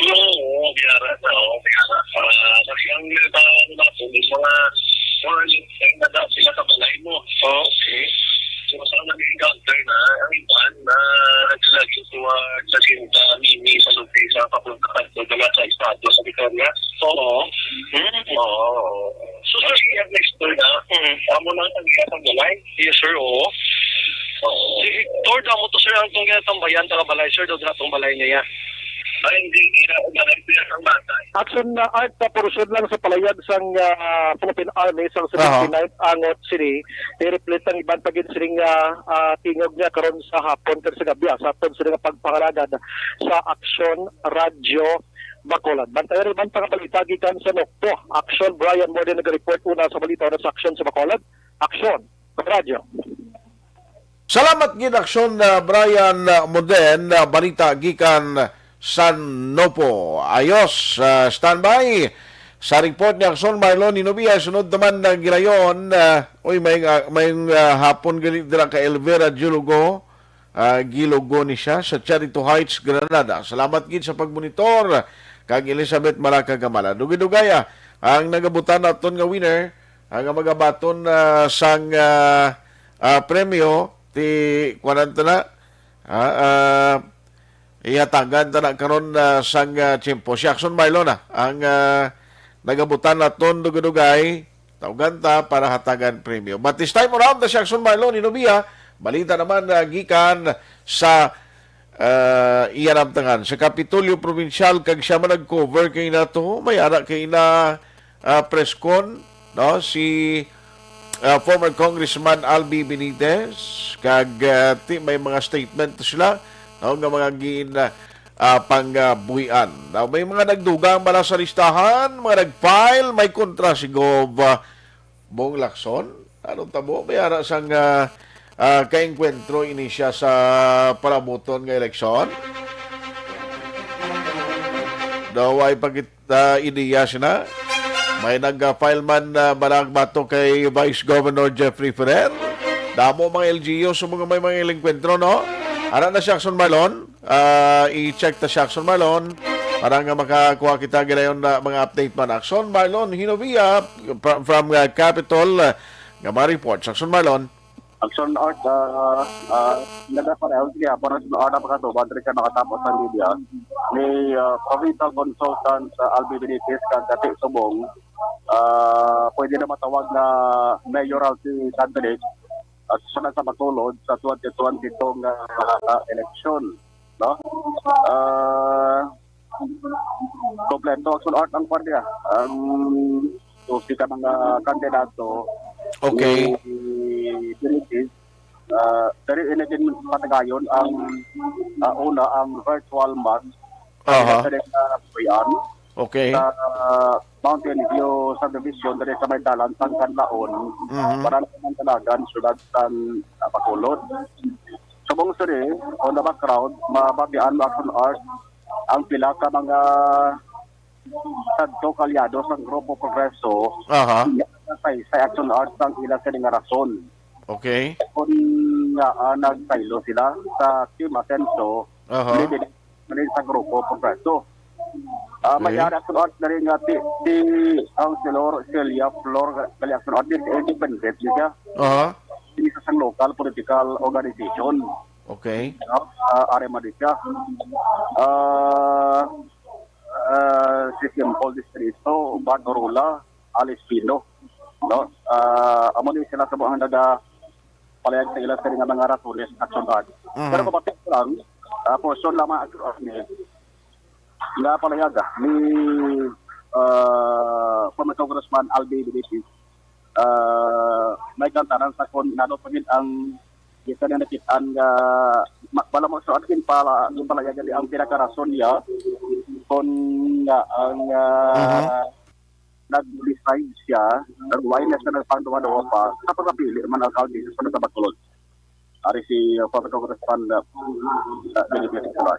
Oo, may ara na, oo, may ara. Ah, kasi ang, ah, ano natin, yung mga, mga, yung nagdaan sila sa balay mo. Oh, okay. So, sa nag-encounter na, ang iban na naglalagay sa, sa Jacinta, Mini, sa Lute, sa papunta ka, sa mga sa Estados, sa Victoria. Oo. Hmm. Oo, oo. So, sir, kasi yung next door na, Mhm. amo na ang iya sa balay. Yes, sir, oo. Oo. Si Hector, damo to, sir, ang tong ginatambayan, taga balay, sir, daw na tong balay niya. Ay, hindi, hindi na, hindi na, hindi na ang bata. Action na art sa porusyon lang sa palayag sang, ah, Philippine Army sang Aha. seventy-ninth Angot City, i-reflect ang iban pa gid sining, ah, ah, tingog niya karon sa hapon kag sa gabi, ah, sa aton sini nga pagpangalagad sa Aksyon Radyo Bacolod. Bantayan ang iban pa nga balita gikan sa Nokpo. Action, Brian Morden naga-report una sa balita, una sa Aksyon sa Bacolod. Aksyon, Radyo. Salamat gid, Aksyon, ah, Brian, ah, Moden, ah, balita gikan San Nopo. Ayos, ah, standby. Sa report ni Aksyon Marlon Inubia, sunod naman na gilayon, ah, uy, may, ah, may, ah, hapon gali dira ka Elvira Gilugo, ah, Gilugo ni siya sa Charito Heights, Granada. Salamat gid sa pagmonitor, kag Elizabeth Malaca Gamala. Dugay-dugay, ah, Ang nagabutan naton nga winner, ang magabaton, ah, sang, ah, ah, premyo, ti, kuwanan ta na, ah, ah, ihatagan ta na karon, ah, sang, ah, tiyempo. Si Jackson Marlon na ang, ah, nagabutan naton dugay-dugay. Tawgan ta para hatagan premyo. But this time around, the Jackson Marlon Hinobia, balita naman, ah, gikan sa, ah, iya namtangan sa Kapitolyo Provincial, kag siya man nag-cover kay nato, may ara kay na, ah, press con, no? Si, ah, former Congressman Albi Benitez, kag, ah, ti, may mga statement to sila, no, nga mga gin, ah, ah, pangbuhian. Now, may mga nagdugang bala sa listahan, mga nag-file, may kontra si Gov, ah, Bong Lacson. Ano tabo? May ara sang, ah, ah, kaengkwentro ini siya sa palabuton nga eleksyon. Daw ay pagit-, ah, ideya sina. May nag-file man, ah, bala batok kay Vice Governor Jeffrey Ferrer. Damo mga L G U, so mga may mga enkwentro, no? Ara na si Jackson Marlon. Ah, i-check ta si Jackson Marlon para nga makakuha kita gilayon na mga update man. Jackson Marlon Hinovia from, from, ah, Capitol, ah, nga mga reports. Jackson Marlon. Action Art, ah, ah, nagapareho, sige, ah, para sa Art, ang pagkatuban, diri siya nakatapos ang media. Ni, ah, Provincial Consultant sa Albi Benitez, kag Kati Subong, ah, pwede na matawag na mayoralty candidate at sunod sa Bacolod sa twenty twenty-two nga, ah, eleksyon, no? Ah, kompleto, Action Art, ang kwan niya, ang dosi ka mga kandidato. Okay. Ni Benitez, ah, diri ini din patagayon ang, ah, una, ang virtual mask. Aha. Sa, ah, Puyan. Okay. Sa, ah, Mountain View Subdivision, diri sa may dalan sang Kanlaon, Mhm. para naman talagan siyudad sang, ah, Bacolod. Subong sini, on the background, mabatian mo, Action Art, ang pila ka mga sadto kaalyado sang Grupo Progreso, Aha. Sa, sa Action Art sang ila sini nga rason. Okay. Kung nga, ah, nagsaylo sila sa Kim Asenso, Aha. Leader man sa Grupo Progreso. Ah, Okay. May ara sa Art na rin nga ti, ti Councilor Celia Flor, gali Action Art, is independent siya. Aha. Hindi sa isang local political organization. Okay. No? Ah, ari man din siya. Ah, ah, si Simple Distrito, Bato Rula, Alice Pino. No? Ah, amo ni sila sa mga naga palayag sa ila sa nga mga ratones, Action Art. Mhm. Pero kapatid ko lang, ah, portion lamang, Action Art, ni nga palayaga ni, ah, former Congressman Albi Benitez, ah, may kantanan sa kon nano pa gid ang isa na nakitaan nga ma-, wala mo sa akin pala, yung palayaga ni ang pinakarason niya kon nga ang, ah, Mhm. nag-decide siya, nag-, why na siya nagpangduwa-duwa pa sa pagpapili man alkalde sa Sunod sa Bacolod. Ari si, uh, former Congressman, uh, uh, Benedict Escalay.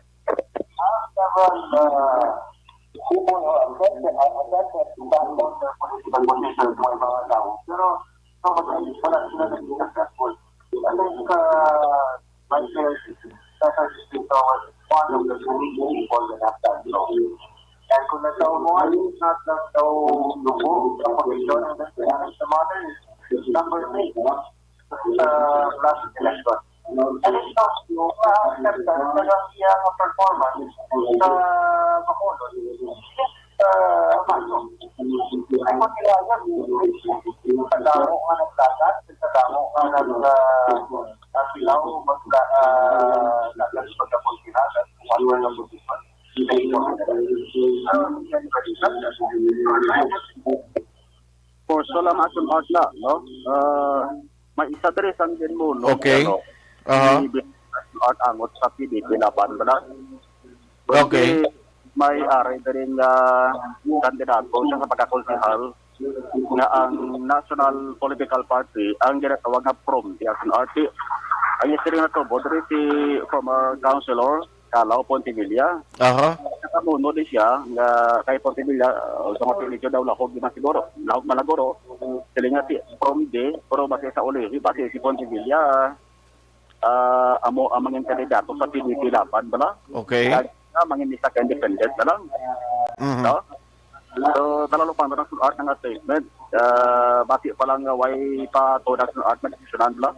People who are affected are affected by their political position sa mga tao. Pero, so, wala sila naging successful. I think, uh, Vice Mayor Cesar Crispin was one of the two people that have done so. And kung nagkaumoan, not lang daw lubo ang posisyon ng Vice Mayor, sa mga number three sa last election. And it's not new, uh, acceptance na ang iyang performance sa Bacolod. Uh, Mayo. Ay, kung nila yan, sa damo nga naglagan, sa damo nga nag-, uh, nagsilaw, mag-, uh, lagan sa pagkapulsihan, at kung ano ang posisyon. For so lang, Action Art na, no? Ah, may isa diri sang ginmuno, Okay. ano, Aha. Si Action Art angot sa P D P Laban, bala. Okay. May ari diri nga kandidato siya sa pagkakonsehal nga ang National Political Party ang ginatawag nga PROMDE, Action Art. Ang history nga tubo diri si former councilor Calao Pontevilla. Aha. Nakamuno din siya nga kay Pontevilla, uh, sa mga medyo daw lahog di man siguro. Lahog man siguro. Sila nga si PROMDE, pero base sa ulihi, base si Pontevilla, ah, amo ang mangin kandidato sa P D P Laban, bala? Okay. Kaya nga, mangin isa ka independent na lang. Mhm. No? So, nalalupang na Action Art nga statement. Ah, bati pa lang nga way pa to Action Art nga desisyonan bala.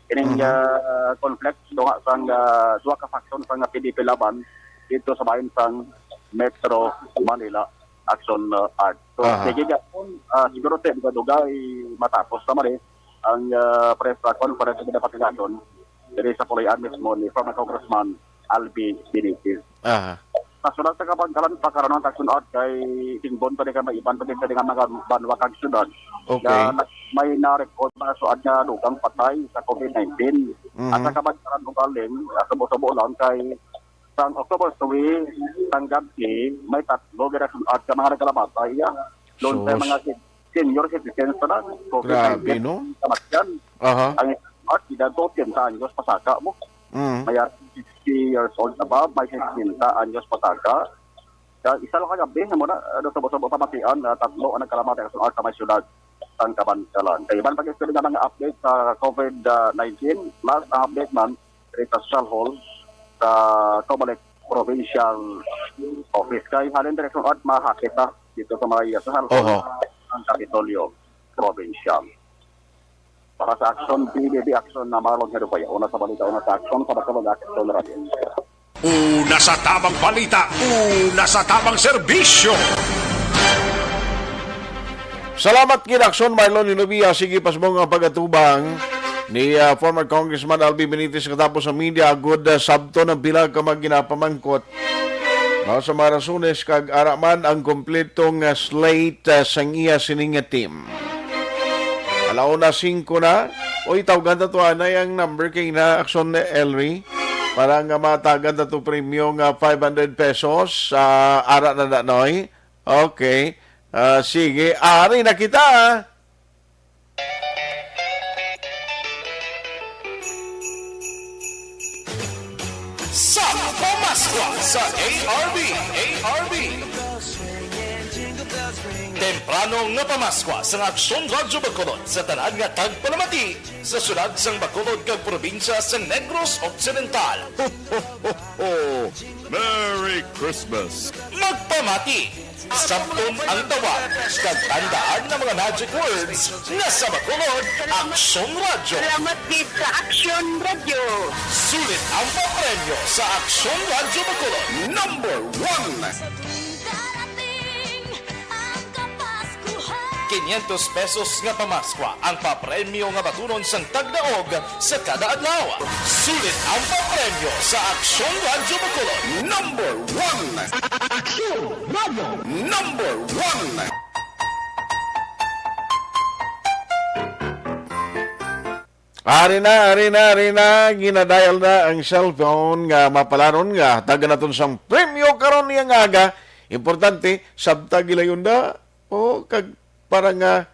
Ining, Mhm. ah, conflict, so nga sang, ah, duha ka faction sang P D P Laban dito sa bahin sang Metro Manila Action, ah, Art. So, Aha. sige, gapon, ah, siguro, te, dugay-dugay matapos naman eh ang, ah, press, ah, conference nga napatigayon diri sa puloy-an mismo ni former Congressman Albi Benitez. Aha. Sa sulat sa kabangkalan, pagkaron ang Action Art kay tingbon pa ni kay may iban pa din sa mga banwa kag syudad Okay. nga nag-, may na-record na suad nga dugang patay sa COVID nineteen. Mhm. At sa kabangkalan, ugaling, ah, subo-subo lang kay sang October three, sang gabi, may tatlo gid ang Action Art ka mga nagkalamatay, ah. Doon sa Sus. mga si-, senior citizens na lang, COVID nineteen, Grabe, no? kamatyan. Aha. Ang Action Art, edad otsenta anyos pasaka mo. Mm. May sixty years old na ba? May sixty anyos pasaka. Kaya isa lang kagabi, mo na, ano, subo-subo pamatian, ah, tatlo ang nagkalamatay sa Action Art sa may syudad sang Kabankalan. Kay iban pa gyud nga mga update sa COVID nineteen, plus ang update man diri sa Social Hall sa Comelec Provincial Office. Kay halin direksyon at mahakit na dito sa mga Social Hall Oho. ang Kapitolyo Provincial. Para sa Action, P B B Action na Marlon Herubaya. Una sa balita, una sa Action, sa Bacolod Action Radio. Una sa tabang balita, una sa tabang serbisyo. Salamat gid, Action Marlon Hilubia. Sige, pasmo nga pag-atubang ni, ah, former Congressman Albi Benitez katapos sa media. Good, ah, sabton ang pila ka mga ginapamangkot. Mao sa mga rasones kag ara man ang kompletong, ah, slate, ah, sang iya sining nga team. Alauna singko na. Oy, tawgan ta to, anay ang number kay na Action Elry para nga matagan ta to premyo nga five hundred pesos. Ah, ara na na, Noy. Okay. Ah, sige, ari na kita. Sa Pamaskwa sa A R B, A R B. Temprano nga Pamaskwa sa Aksyon Radyo Bacolod sa tanan nga tagpalamati sa syudad sang Bacolod kag probinsya sa Negros Occidental. Ho, ho, ho, ho. Merry Christmas! Magpamati! Sabton ang tawag kag tandaan nga mga magic words nga sa Bacolod, Aksyon Radyo. Salamat gid sa Aksyon Radyo. Sulit ang papremyo sa Aksyon Radyo Bacolod. Number one. Sa tuwing darating ang Kapaskuhan. Quinientos pesos nga pamaskwa ang papremyo nga batunon sang tagdaog sa kada adlaw. Sulit ang papremyo sa Aksyon Radyo Bacolod. Number one. Aksyon Radyo. Number one. Ari na, ari na, ari na, ginadial na ang cellphone nga mapalaron nga hatagan naton sang premyo karon niya nga aga. Importante, sabta gilayon na o kag para nga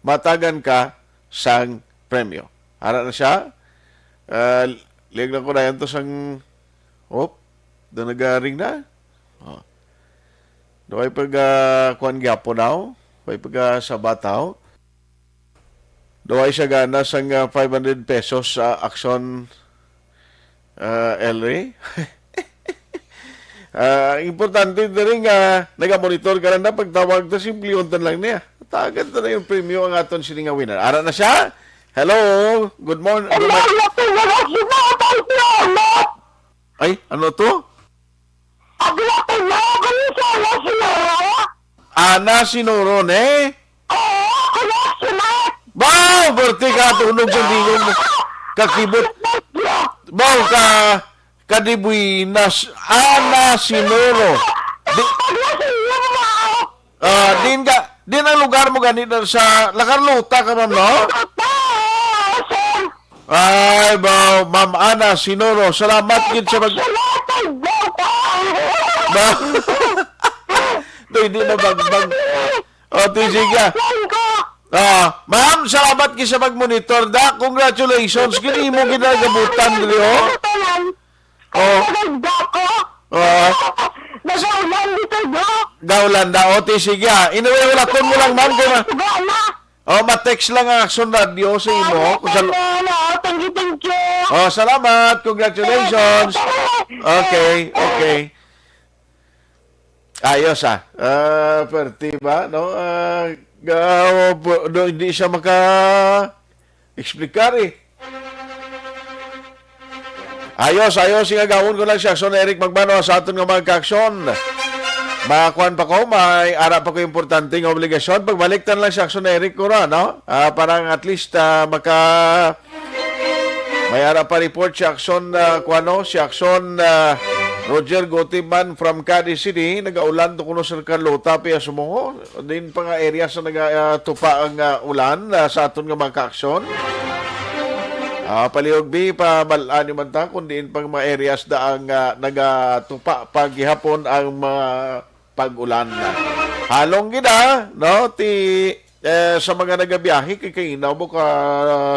matagan ka sang premyo. Ara na siya. Ah, liag lang ko na yan to sang, op, doon nagaring na. Oh. Duway pag, ah, kuwan gyapon now. Duway pag, ah, sabataw. Duway siya gana sang, ah, five hundred pesos sa Aksyon, ah, Elry. Ah, importante diri nga nagamonitor ka lang na pagtawag ta, simple untan lang niya. Tagan ta na yung premyo ang aton sini nga winner. Ara na siya. Hello. Good morning. Good Hello, morning. Hello, hello, hello, hello. Ay, ano to? Abi ako na, kung sa wala sila. Ana Sinuro, ne? Oo, ako na, sila. Baw, berti ka, tunog sa tingog mo. Kakibot. Baw ka, kadibuinas. Ana Sinuro. Di, Ako na, sila. Ah, din ka, din ang lugar mo gani na sa La Carlota ka, ma'am, no? Ay, ba, Ma'am Ana Sinoro, salamat gid sa mag- Ba- Doy, di na bagbag. O, ti, sige. Ah, ma'am, salamat gid sa mag-monitor, da. Congratulations. Kini mo ginagabutan diri, oh. Oh. Nagda ko. Oh. Nagaulan dito, do. Gaulan da. O, ti, sige, ah. Anyway, wala ko mo lang, ma'am, kay ma- Suga na. Oh, ma-text lang ang Aksyon Radyo sa imo. Kung sal- Ano, ano, thank you, thank you. Oh, salamat. Congratulations. Okay, okay. Ayos, ah. Ah, perte ba, no? Ah, ga-, bu-, no, hindi siya maka-explicar, eh. Ayos, ayos, igawon ko lang si Aksyon Eric Magbano sa aton nga mga kaaksyon. Makuan pa ko, may ara pa ko importante nga obligasyon. Pagbalik ta na lang si Aksyon Eric ko ra, no? Ah, para at least, ah, maka-, may ara pa report si Aksyon, ah, kuano, si Aksyon, ah, Roger Gotiman from Cadiz City. Nagaulan to kuno sa Carlota, Pia Sumongo. Din pa nga area sa naga, ah, tupa ang, ah, ulan, ah, sa aton nga mga kaaksyon. Ah, palihog bi, pabal-an ni man ta kung diin pang mga areas da ang, ah, nagatupa pa gihapon ang mga pag-ulan. Halong gid, ah, no? Ti, eh, sa mga nagabiyahe, kay kainaw mo ka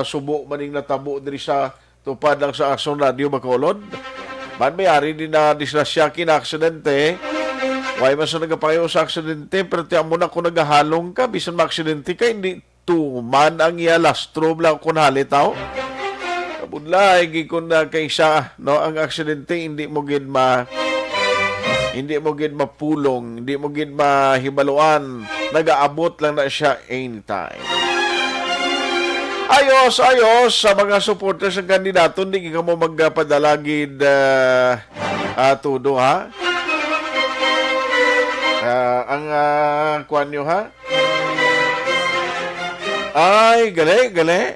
subo maning natabo diri sa tupad lang sa Aksyon Radio Bacolod. Man, may ari din na disgrasya, kinaaksidente. Way man sa nagapangayo sa aksidente, pero ti amo na kung nagahalong ka, bisan maaksidente ka, hindi tuman ang iya lastro, bla, kun halitaw. Kabudlay, gi kun na kaysa, no, ang aksidente, hindi mo gid ma-, hindi mo gid mapulong, hindi mo gid mahibaluan. Nagaabot lang na siya anytime. Ayos, ayos sa mga supporters ng kandidato, hindi ka mo magpadala gid, ah, ah, todo, ha? Ah, ang, ah, kuwan nyo, ha? Ay, gali, gali.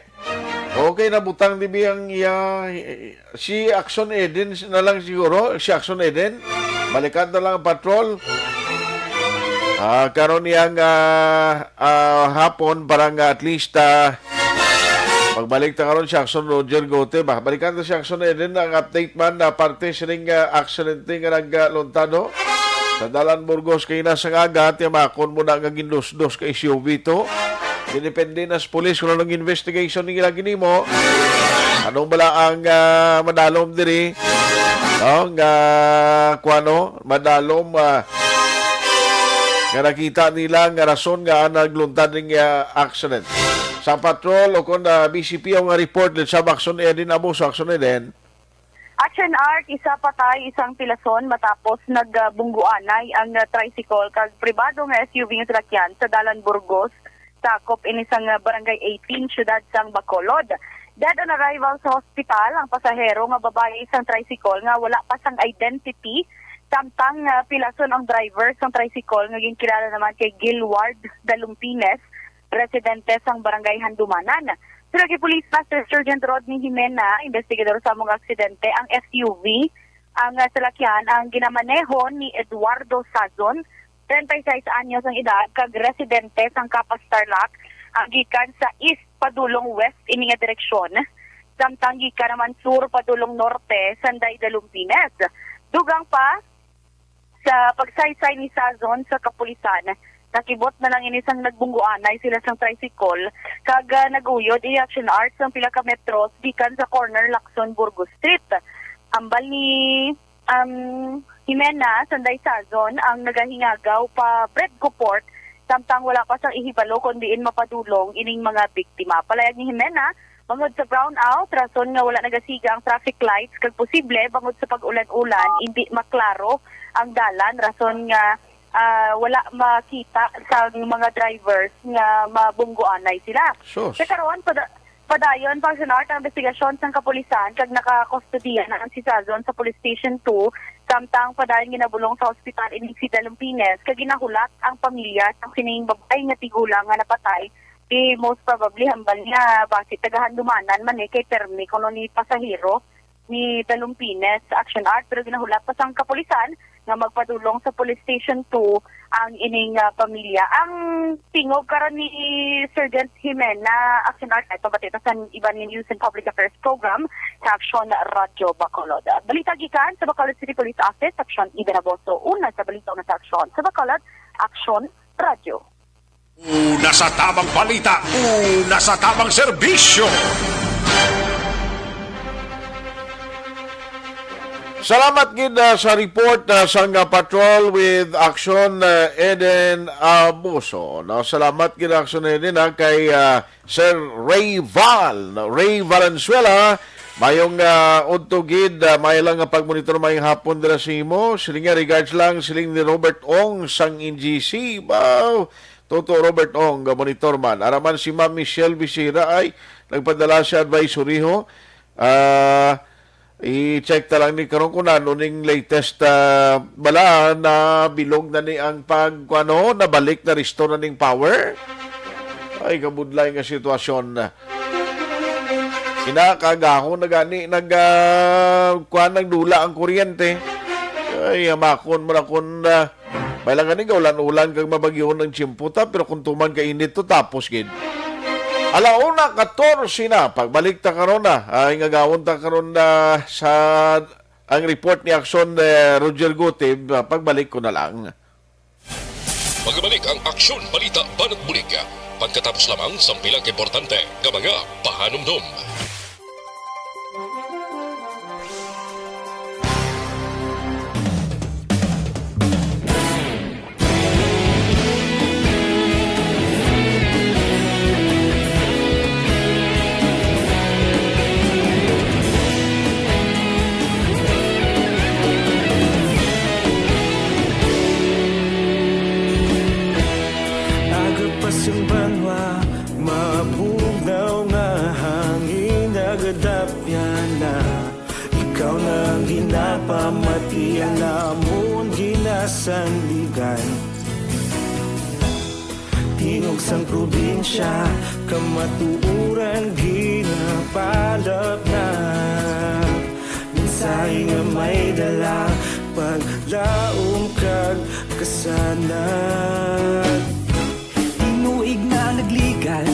Okay, nabutang dibi ang iya, si Aksyon Eden na lang siguro, si Aksyon Eden. Balikan na lang ang patrol. Ah, karon iyang, ah, ah, hapon para nga at least, ah, magbalik ta karon si Aksyon Roger Gote ba. Balikan ta si Aksyon Eden ang update man na parte sining, ah, aksidente nga nagluntado sa Dalan Burgos kay nasa nga aga, tiyamakon mo na nga gindusdos ka S U V to. Dinepende na sa pulis kung anong investigation nila ginimo. Anong bala ang, ah, madalom diri? No, nga, kuwano, madalom, ah, nga nakita nila nga rason nga nagluntad ning, ah, accident. Sa patrol o kung, ah, B C P o nga report din sa Aksyon Eden, amo sa Aksyon Eden. Action Art, isa patay, isang pilason matapos nagbungguanay ang, ah, tricycle kag pribado nga S U V nga salakyan sa Dalan Burgos, sakop ini sang, ah, Barangay eighteen, siyudad sang Bacolod. Dead on arrival sa hospital ang pasahero nga babayi sang tricycle nga wala pa sang identity, samtang, ah, pilason ang driver sang tricycle nga ginkilala naman kay Gilward Dalumpines, residente sang Barangay Handumanan. Suno kay Police Master Sergeant Rodney Jimena, investigador sa among aksidente, ang S U V, ang, ah, salakyan, ang ginamaneho ni Eduardo Sazon, treinta y seis anyos ang edad, kag residente sang Capas Tarlac, ang gikan sa east padulong west ini nga direksyon, samtang gikan naman sur padulong norte, sanday Dalumpines. Dugang pa, sa pagsaysay ni Sazon sa kapulisan, nakibot na lang ini sang nagbungguanay sila sang tricycle, kag, ah, naguyod i Action Art sang pila ka metros gikan sa corner Lacson Burgos Street. Ambal ni, um, Jimena, sanday Sazon ang nagahingagaw pa Bredco Port, samtang wala pa sang ihibalo kon diin mapadulong ining mga biktima. Palayag ni Jimena, bangod sa brownout, rason nga wala nagasiga ang traffic lights, kag posible bangod sa pag-ulan-ulan, hindi maklaro ang dalan, rason nga, ah, wala makita sang mga drivers nga mabungguanay sila. Sus. Sa karon, pada-, padayon pa sa North ang investigasyon sang kapulisan, kag nakakustodiya na ang si Sazon sa Police Station two, samtang padayon ginabulong sa ospital ini si Dalumpines, kag ginahulat ang pamilya sang sining babayi nga tigulang nga napatay. Di most probably hambal niya basi taga Handumanan man, eh, kay permi kuno ni pasahero ni Dalumpines sa Action Art, pero ginahulat pa sang kapulisan nga magpadulong sa Police Station two ang ining, ah, pamilya. Ang tingog karon ni Sergeant Jimena, Action Art, ay pabati ta sa iban nga News and Public Affairs Program sa Action Radio Bacolod. Balita gikan sa Bacolod City Police Office, Action Eden Aboso, una sa balita, una sa Action sa Bacolod, Action Radio. Una sa tamang balita, una sa tamang serbisyo. Salamat gid, ah, sa report, ah, sang, ah, Patrol with Action, ah, Eden Abuso. No, salamat gid, Action Eden, ah, kay, ah, Sir Ray Val, no? Ray Valenzuela, Mayong, ah, udto gid, ah, may lang nga pagmonitor, mayong hapon dira sa imo. Siling nga, regards lang, siling ni Robert Ong sang N G C. Wow! Toto Robert Ong, nga monitor man. Ara man si Ma'am Michelle Visera ay nagpadala sa advisory ho. Ah, i-check ta lang ni karon kung ano ning latest, ah, bala na bilog na ni ang pag, ano, nabalik na restore na ning power. Ay, kabudlay nga sitwasyon. Ina, kagahon na gani nag, ah, kuwan, nagdula ang kuryente. Ay, hamakon mo na kung, ah, may lang gani, gaulan-ulan kag mabagyo ang tiyempo ta, pero kung tuman ka init to, tapos gid. Ala una katorse na, pagbalik ta karon na, ay ngagawon ta karon na sa ang report ni Action, eh, Roger Gutib, ah, pagbalik ko na lang. Magbalik ang Aksyon Balita Banat Bulig. Pagkatapos lamang sang pila ka importante nga mga pahanumdom. Aga pa sing banwa, mabugnaw nga hangin nagadapyan na. Ikaw na ang ginapamatian namon ginasandigan. Tingog sang probinsya, kamatuoran ginapalapnag. Mensahe nga may dala, paglaom kag kasanag. Tinuig na nagligan,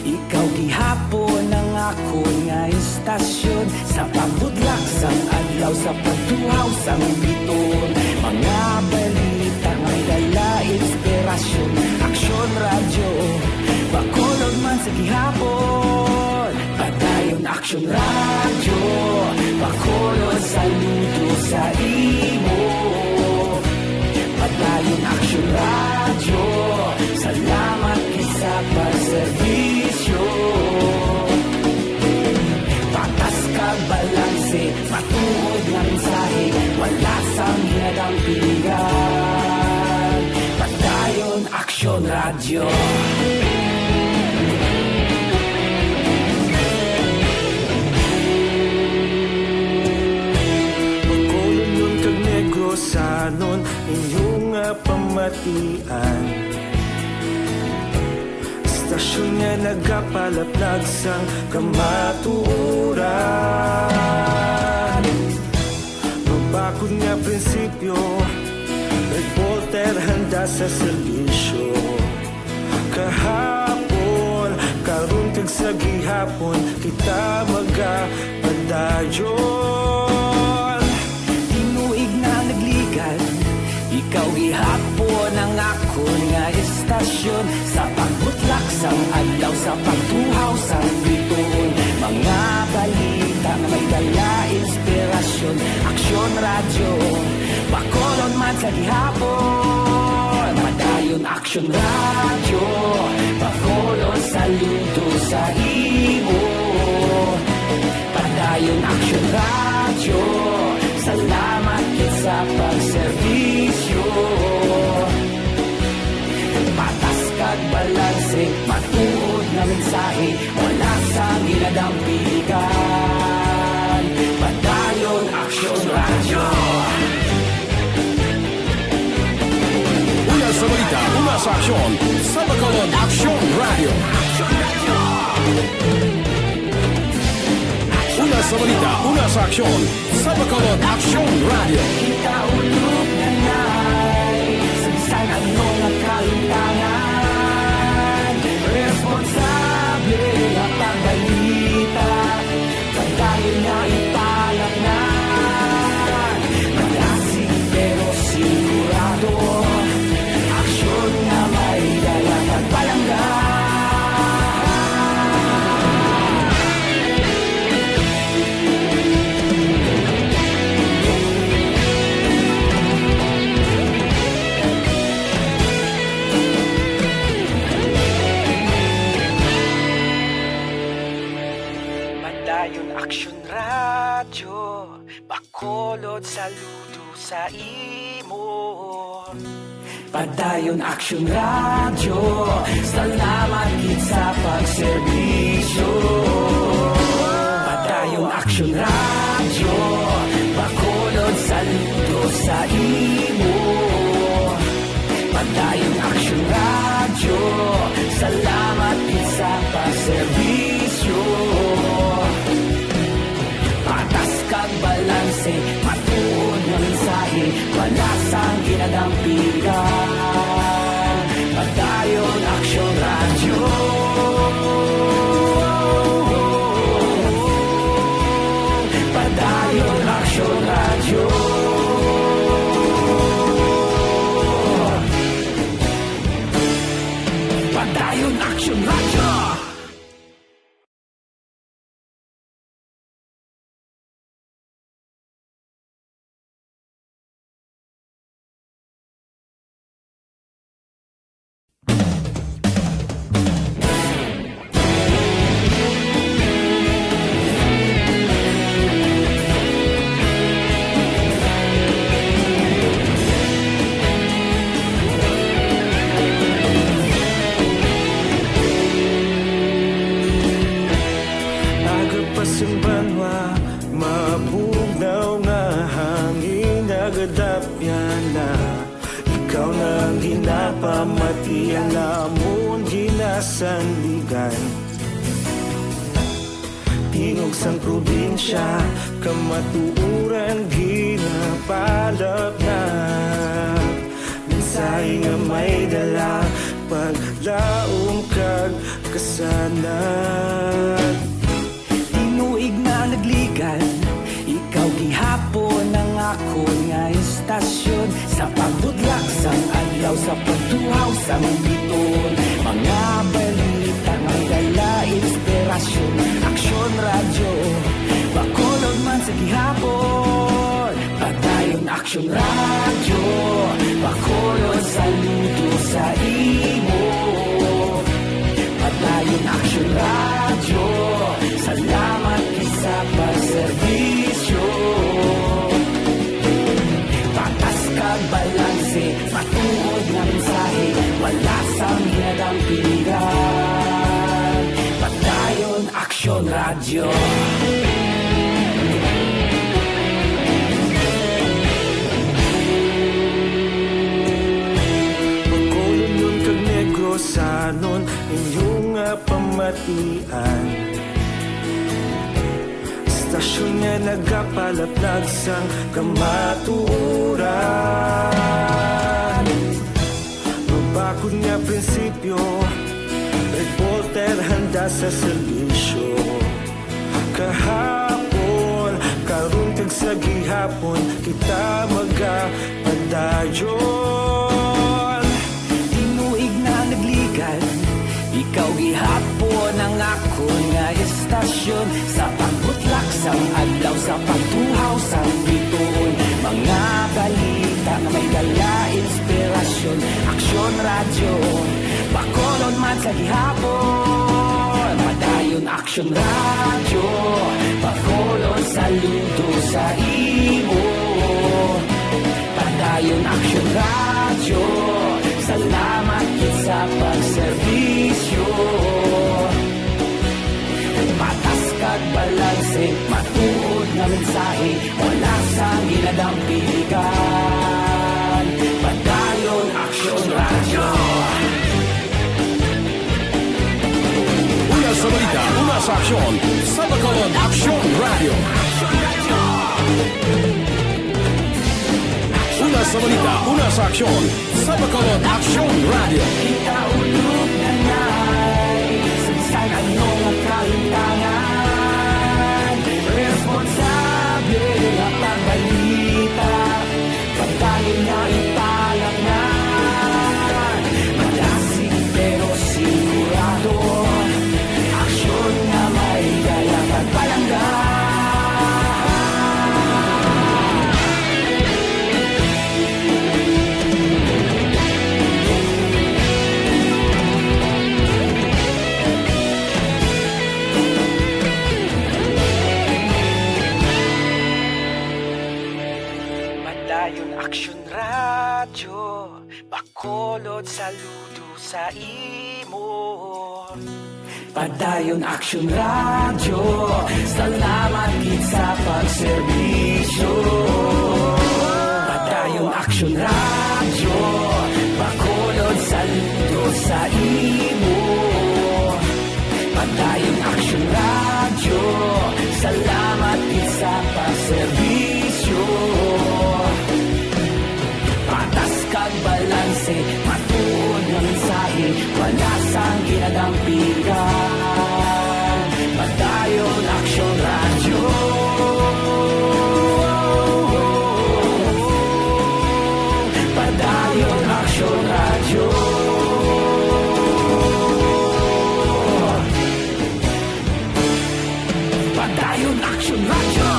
ikaw gihapon ang akon nga istasyon. Sa pagbutlak sang adlaw, sa pagtuhaw sang biton, mga balita may dala inspirasyon. Aksyon Radyo, Bacolod man sa gihapon. Padayon Aksyon Radyo, Bacolod, saludo sa imo. Padayon Aksyon Radyo, salamat gid sa pagserbisyo. Patas kag balanse, matuod nga mensahe, wala sang hinadang pilihan. Padayon Aksyon Radyo. Bacolodnon kag Negrosanon, inyo nga pamatian. Istasyon nga nagapalaplag sang kamatuoran. Mabakod nga prinsipyo, reporter handa sa serbisyo. Kahapon, karon kag sa gihapon, kita magapadayon. Tinuig na nagligan, ikaw gihapon ang akon nga istasyon. Sa pagbutlak sang adlaw, sa pagtuhaw sang bituon, mga balita nga may dala inspirasyon. Aksyon Radyo, Bacolod man sa gihapon. Padayon Aksyon Radyo, Bacolod, saludo sa imo. Padayon Aksyon Radyo, salamat gid sa pagserbisyo. Patas kag balanse, matuod nga mensahe, wala sang hinadang piligan. Padayon Aksyon Radyo. Una sa balita, una sa aksyon, sa Bacolod Aksyon Radyo. Una sa balita, una sa aksyon, sa Bacolod Aksyon Radyo. Kita ulog na nay, sa bisan ano nga kalimtangan, responsable nga pagbalita. Padayon nga ipalapnag, malasig pero sigurado, aksyon nga may dala kag palangga. Aksyon Radyo, Bacolod, saludo sa imo. Padayon Aksyon Radyo, salamat gid sa pagserbisyo. Padayon Aksyon Radyo, Bacolod, saludo sa imo. Padayon Aksyon Radyo, salamat gid sa pagserbisyo. Patas kag balanse, matuod nga mensahe, wala sang ginadampigan. Padayon Aksyon Radyo. Padayon Aksyon Radyo. Padayon Aksyon Radyo. Aga pa sang banwa, mabugnaw nga hangin nagadapyan na. Ikaw na ang ginapamatian namon ginasandigan. Tingog sang probinsya, kamatuoran ginapalapnat. Mensahe nga may dala, paglaom kag kasanag. Tinuig na nagligan, ikaw gihapon ang akon nga istasyon. Sa pagbutlak sang adlaw, sa pagtuhaw sang biton, mga balita may dala inspirasyon. Aksyon Radyo, Bacolod man sa gihapon. Padayon Aksyon Radyo, Bacolod, saludo sa imo. Padayon Aksyon Radyo, salamat gid sa pagserbisyo. Patas kag balanse, matuod nga mensahe, wala sang ginadampigan. Padayon Aksyon Radyo. Bacolodnon kag Negrosanon, inyo nga pamatian. Istasyon nga nagapalaplag sang kamatuoran. Mabakod nga prinsipyo, reporter handa sa serbisyo. Kahapon, karon kag sa gihapon, kita magapadayon. Tinuig na nagligan, ikaw gihapon ang akon nga istasyon. Sa pagbutlak sang adlaw, sa pagtuhaw sang bituon, mga balita nga may dala inspirasyon. Aksyon Radyo, Bacolod man sa gihapon. Padayon Aksyon Radyo, Bacolod, saludo sa imo. Padayon Aksyon Radyo, salamat gid sa pagserbisyo. Patas kag balanse, matuod nga mensahe, wala sang ginadampigan. Padayon Aksyon Radyo. Una sa balita, una sa aksyon, sa Bacolod Aksyon Radyo. Una sa balita, una sa aksyon, sa Bacolod Aksyon Radyo. Kita ulog na nay, sa bisan ano nga kahimtangan, responsable nga pagbalita. Pagdayon nga ipalapngan, madasig pero sigurado. Aksyon nga may dala pagpalangga. Action Radio, Bacolod, saludo sa imo. Padayon Action Radio, salamat gid sa pagserbisyo. Padayon Action Radio, Bacolod, saludo sa imo. Padayon Action Radio, salamat gid sa pagserbisyo. Patas kag balanse, matuod nga mensahe, wala sang ginadampigan. Padayon Action Radio. Padayon Action Radio. Padayon Action Radio.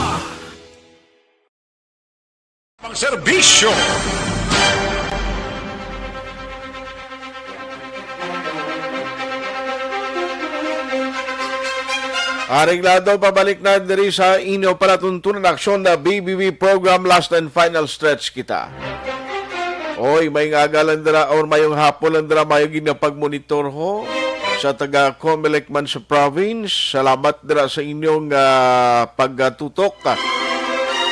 Pagserbisyo. Aring lado, pabalik na diri sa inyo palatuntunan aksyon na B B B program, last and final stretch kita. Oy, may nga agalan dira or mayong hapon lang dira, mayo gid nga pagmonitor ho sa taga Comelec man sa province. Salamat dira sa inyong ah, pagtutok.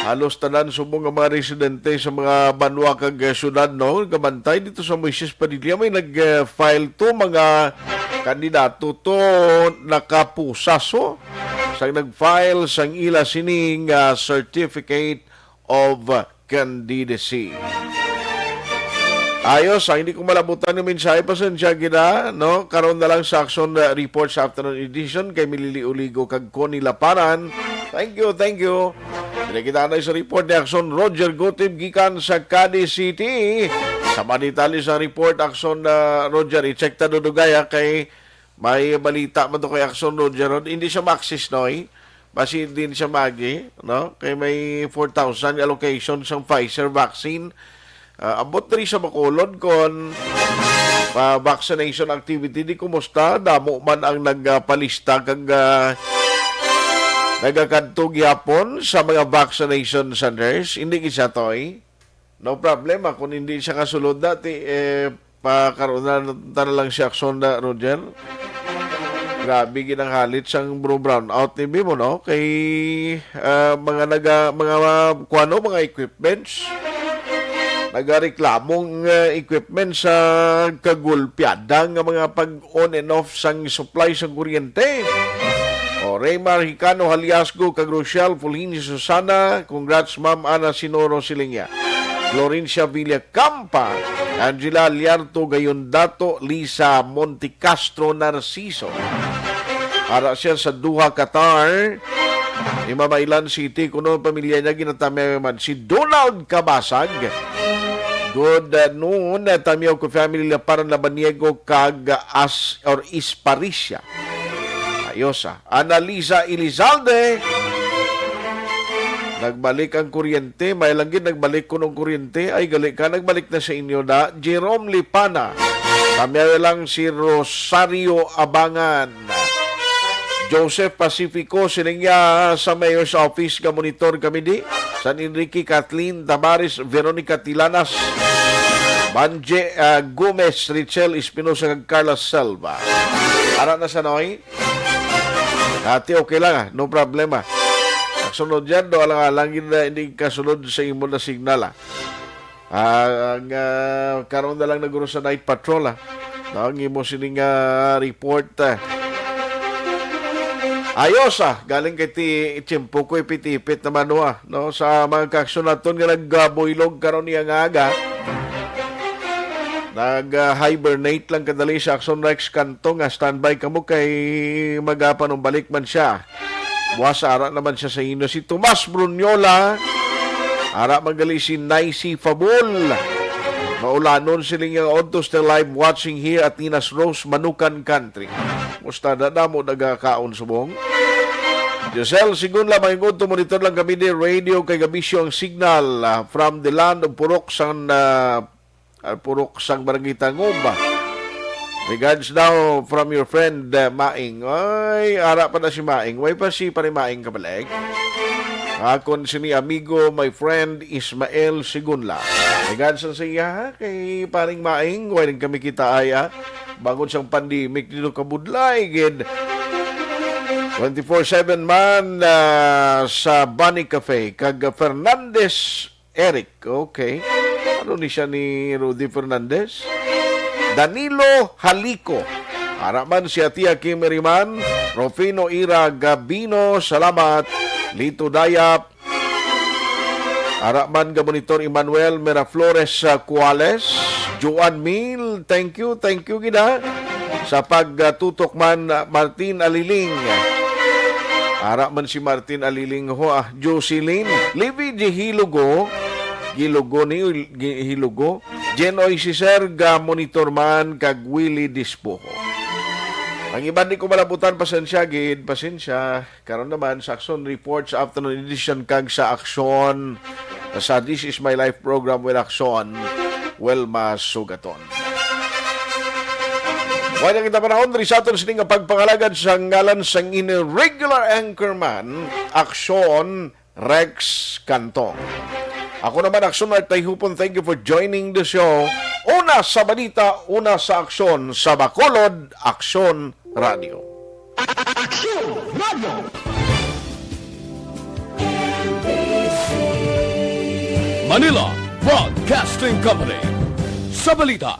Halos tanan subong nga mga residente sa mga banwa kag ah, syudad, no, gamantay dito sa Moises Padilla may nag-file to, mga kandidato to, nakapusas, oh, sang nag-file sang ila sining ah, certificate of candidacy. Ayos, ah, hindi ko malabutan yung mensahe. Pasensya gina, no? Karon na lang sa Action, uh, Report sa afternoon edition kay Milili Uligo kag Connie Laparan. Thank you, thank you. Dili kita anay sa report ni Action Roger Gutib gikan sa Cadiz City. Sa mga detalye sa report, Action, uh, Roger, i-check ta dudugay, ha, kay may balita man to kay Action Roger. Hindi siya ma-access, no, eh? Basi din siya magi, no? Kay may four thousand allocation sang Pfizer vaccine. Ah, abot diri sa Bacolod kon pa vaccination activity, di kumusta? Damo man ang nagpalista kag ah, nagakadto gyapon sa mga vaccination centers. Hindi gid sa toy. No problem, ah, kung hindi siya kasulod dati, eh, pakaroon na, ta na lang si Action na, Roger. Grabe gid ang halit sang bro brownout ni Bimo, no? Kay, ah, mga naga-, mga, kuwano, mga equipments. Nagareklamong, ah, equipment sa kagulpiada nga mga pag on and off sang supply sang kuryente. O, Raymar Hicano Haliasgo kag Rochelle Fulgencio Susana, congrats, Ma'am Ana Sinoro Silingya. Florencia Villacampa, Angela Liarto Gayondato, Lisa Montecastro Narciso. Ara siya sa Doha, Qatar. Ni Mama Ilan City, kuno pamilya niya ginatamyaw man si Donald Kabasag. Good, uh, noon, uh, Tamyaw ko family, Laparan, Labaniego, kag, uh, As or Isparisha. Ayos, ah. Analisa Elizalde. Nagbalik ang kuryente. May lang gid nagbalik kunong kuryente. Ay, gali ka. Nagbalik na sa inyo na. Jerome Lipana. Tamyaw lang si Rosario Abangan. Joseph Pacifico, siling niya sa Mayor's Office, ga-monitor kami di. San Enrique, Kathleen Tamares, Veronica Tilanas, Manje, ah, Gomez, Richel Espinosa, kag Carla Selva. Ara na sa noy? Ate, okay lang, ah. No problema. Ang sunod yan, do, alang-alang yun na hindi kasunod sa imo na signal, ah. Ah, ang, ah, karon na lang naguro sa night patrol, ah. No, ang imo sining, ah, report, ah. Ayos, ah. Galing kay ti tiyempo ko ipit-ipit naman, no, ah, no, sa mga kaaksyon naton nga nagbuylog karon niya nga aga. Nag, ah, hibernate lang kadali sa Action Rex Kanto nga standby kamo kay magapanumbalik man siya. Buwas ara naman siya sa inyo. Si Tomas Brunyola, ara man gali si Nicey Fabul. Maulanon sila nga auto, still live watching here at Nina's Rose, Manukan Country. Musta na damo nagakaon subong? Giselle, sigun lamang, ingon to, monitor lang kami ni radio kay gabisyo ang signal, ah, from the land of Purok sang, ah, ah, Purok sang Barangay Tangub. Regards daw from your friend, uh, Maing. Ay, ara pa na si Maing. Way pa si Pare Maing kabalik. Akon sini amigo, my friend, Ismael Sigunla. Regards sa iya, ha? Kay Paring Maing, way rin kami kita ay, ah. Bangod sang pandemic dito kabudlay, gid. Twenty-four seven man, ah, sa Bunny Cafe. Kag Fernandez Eric, okay. Ano ni siya ni Rudy Fernandez? Danilo Halico. Ara man si Atia Kim Eriman, Rufino Ira Gabino, salamat. Lito Dayap. Ara man ga Monitor Emmanuel Miraflores, ah, Cuales. Joan Mil, thank you, thank you gid, ha. Sa pagtutok man, ah, Martin Aliling. Ara man si Martin Aliling ho, ah, Jocelyn, Livy G. Hilugo, Gilugo ni Gi-, Hilugo, Jenoy si Sir ga Monitor man kag Willie Dispoho. Ang iban di ko malabutan, pasensya gid, pasensya. Karon naman sa Aksyon Report sa afternoon edition kag sa Aksyon sa This Is My Life program with Aksyon, Wilma Sugaton. Wala kita panahon diri sa aton sini nga pagpangalagad sa ngalan sang inyo regular anchorman, Aksyon Rex Cantong. Ako naman, Aksyon Art Tayhupon, thank you for joining the show. Una sa balita, una sa aksyon, sa Bacolod, Aksyon Radio. Aksyon Radio. Manila Broadcasting Company. Sa balita,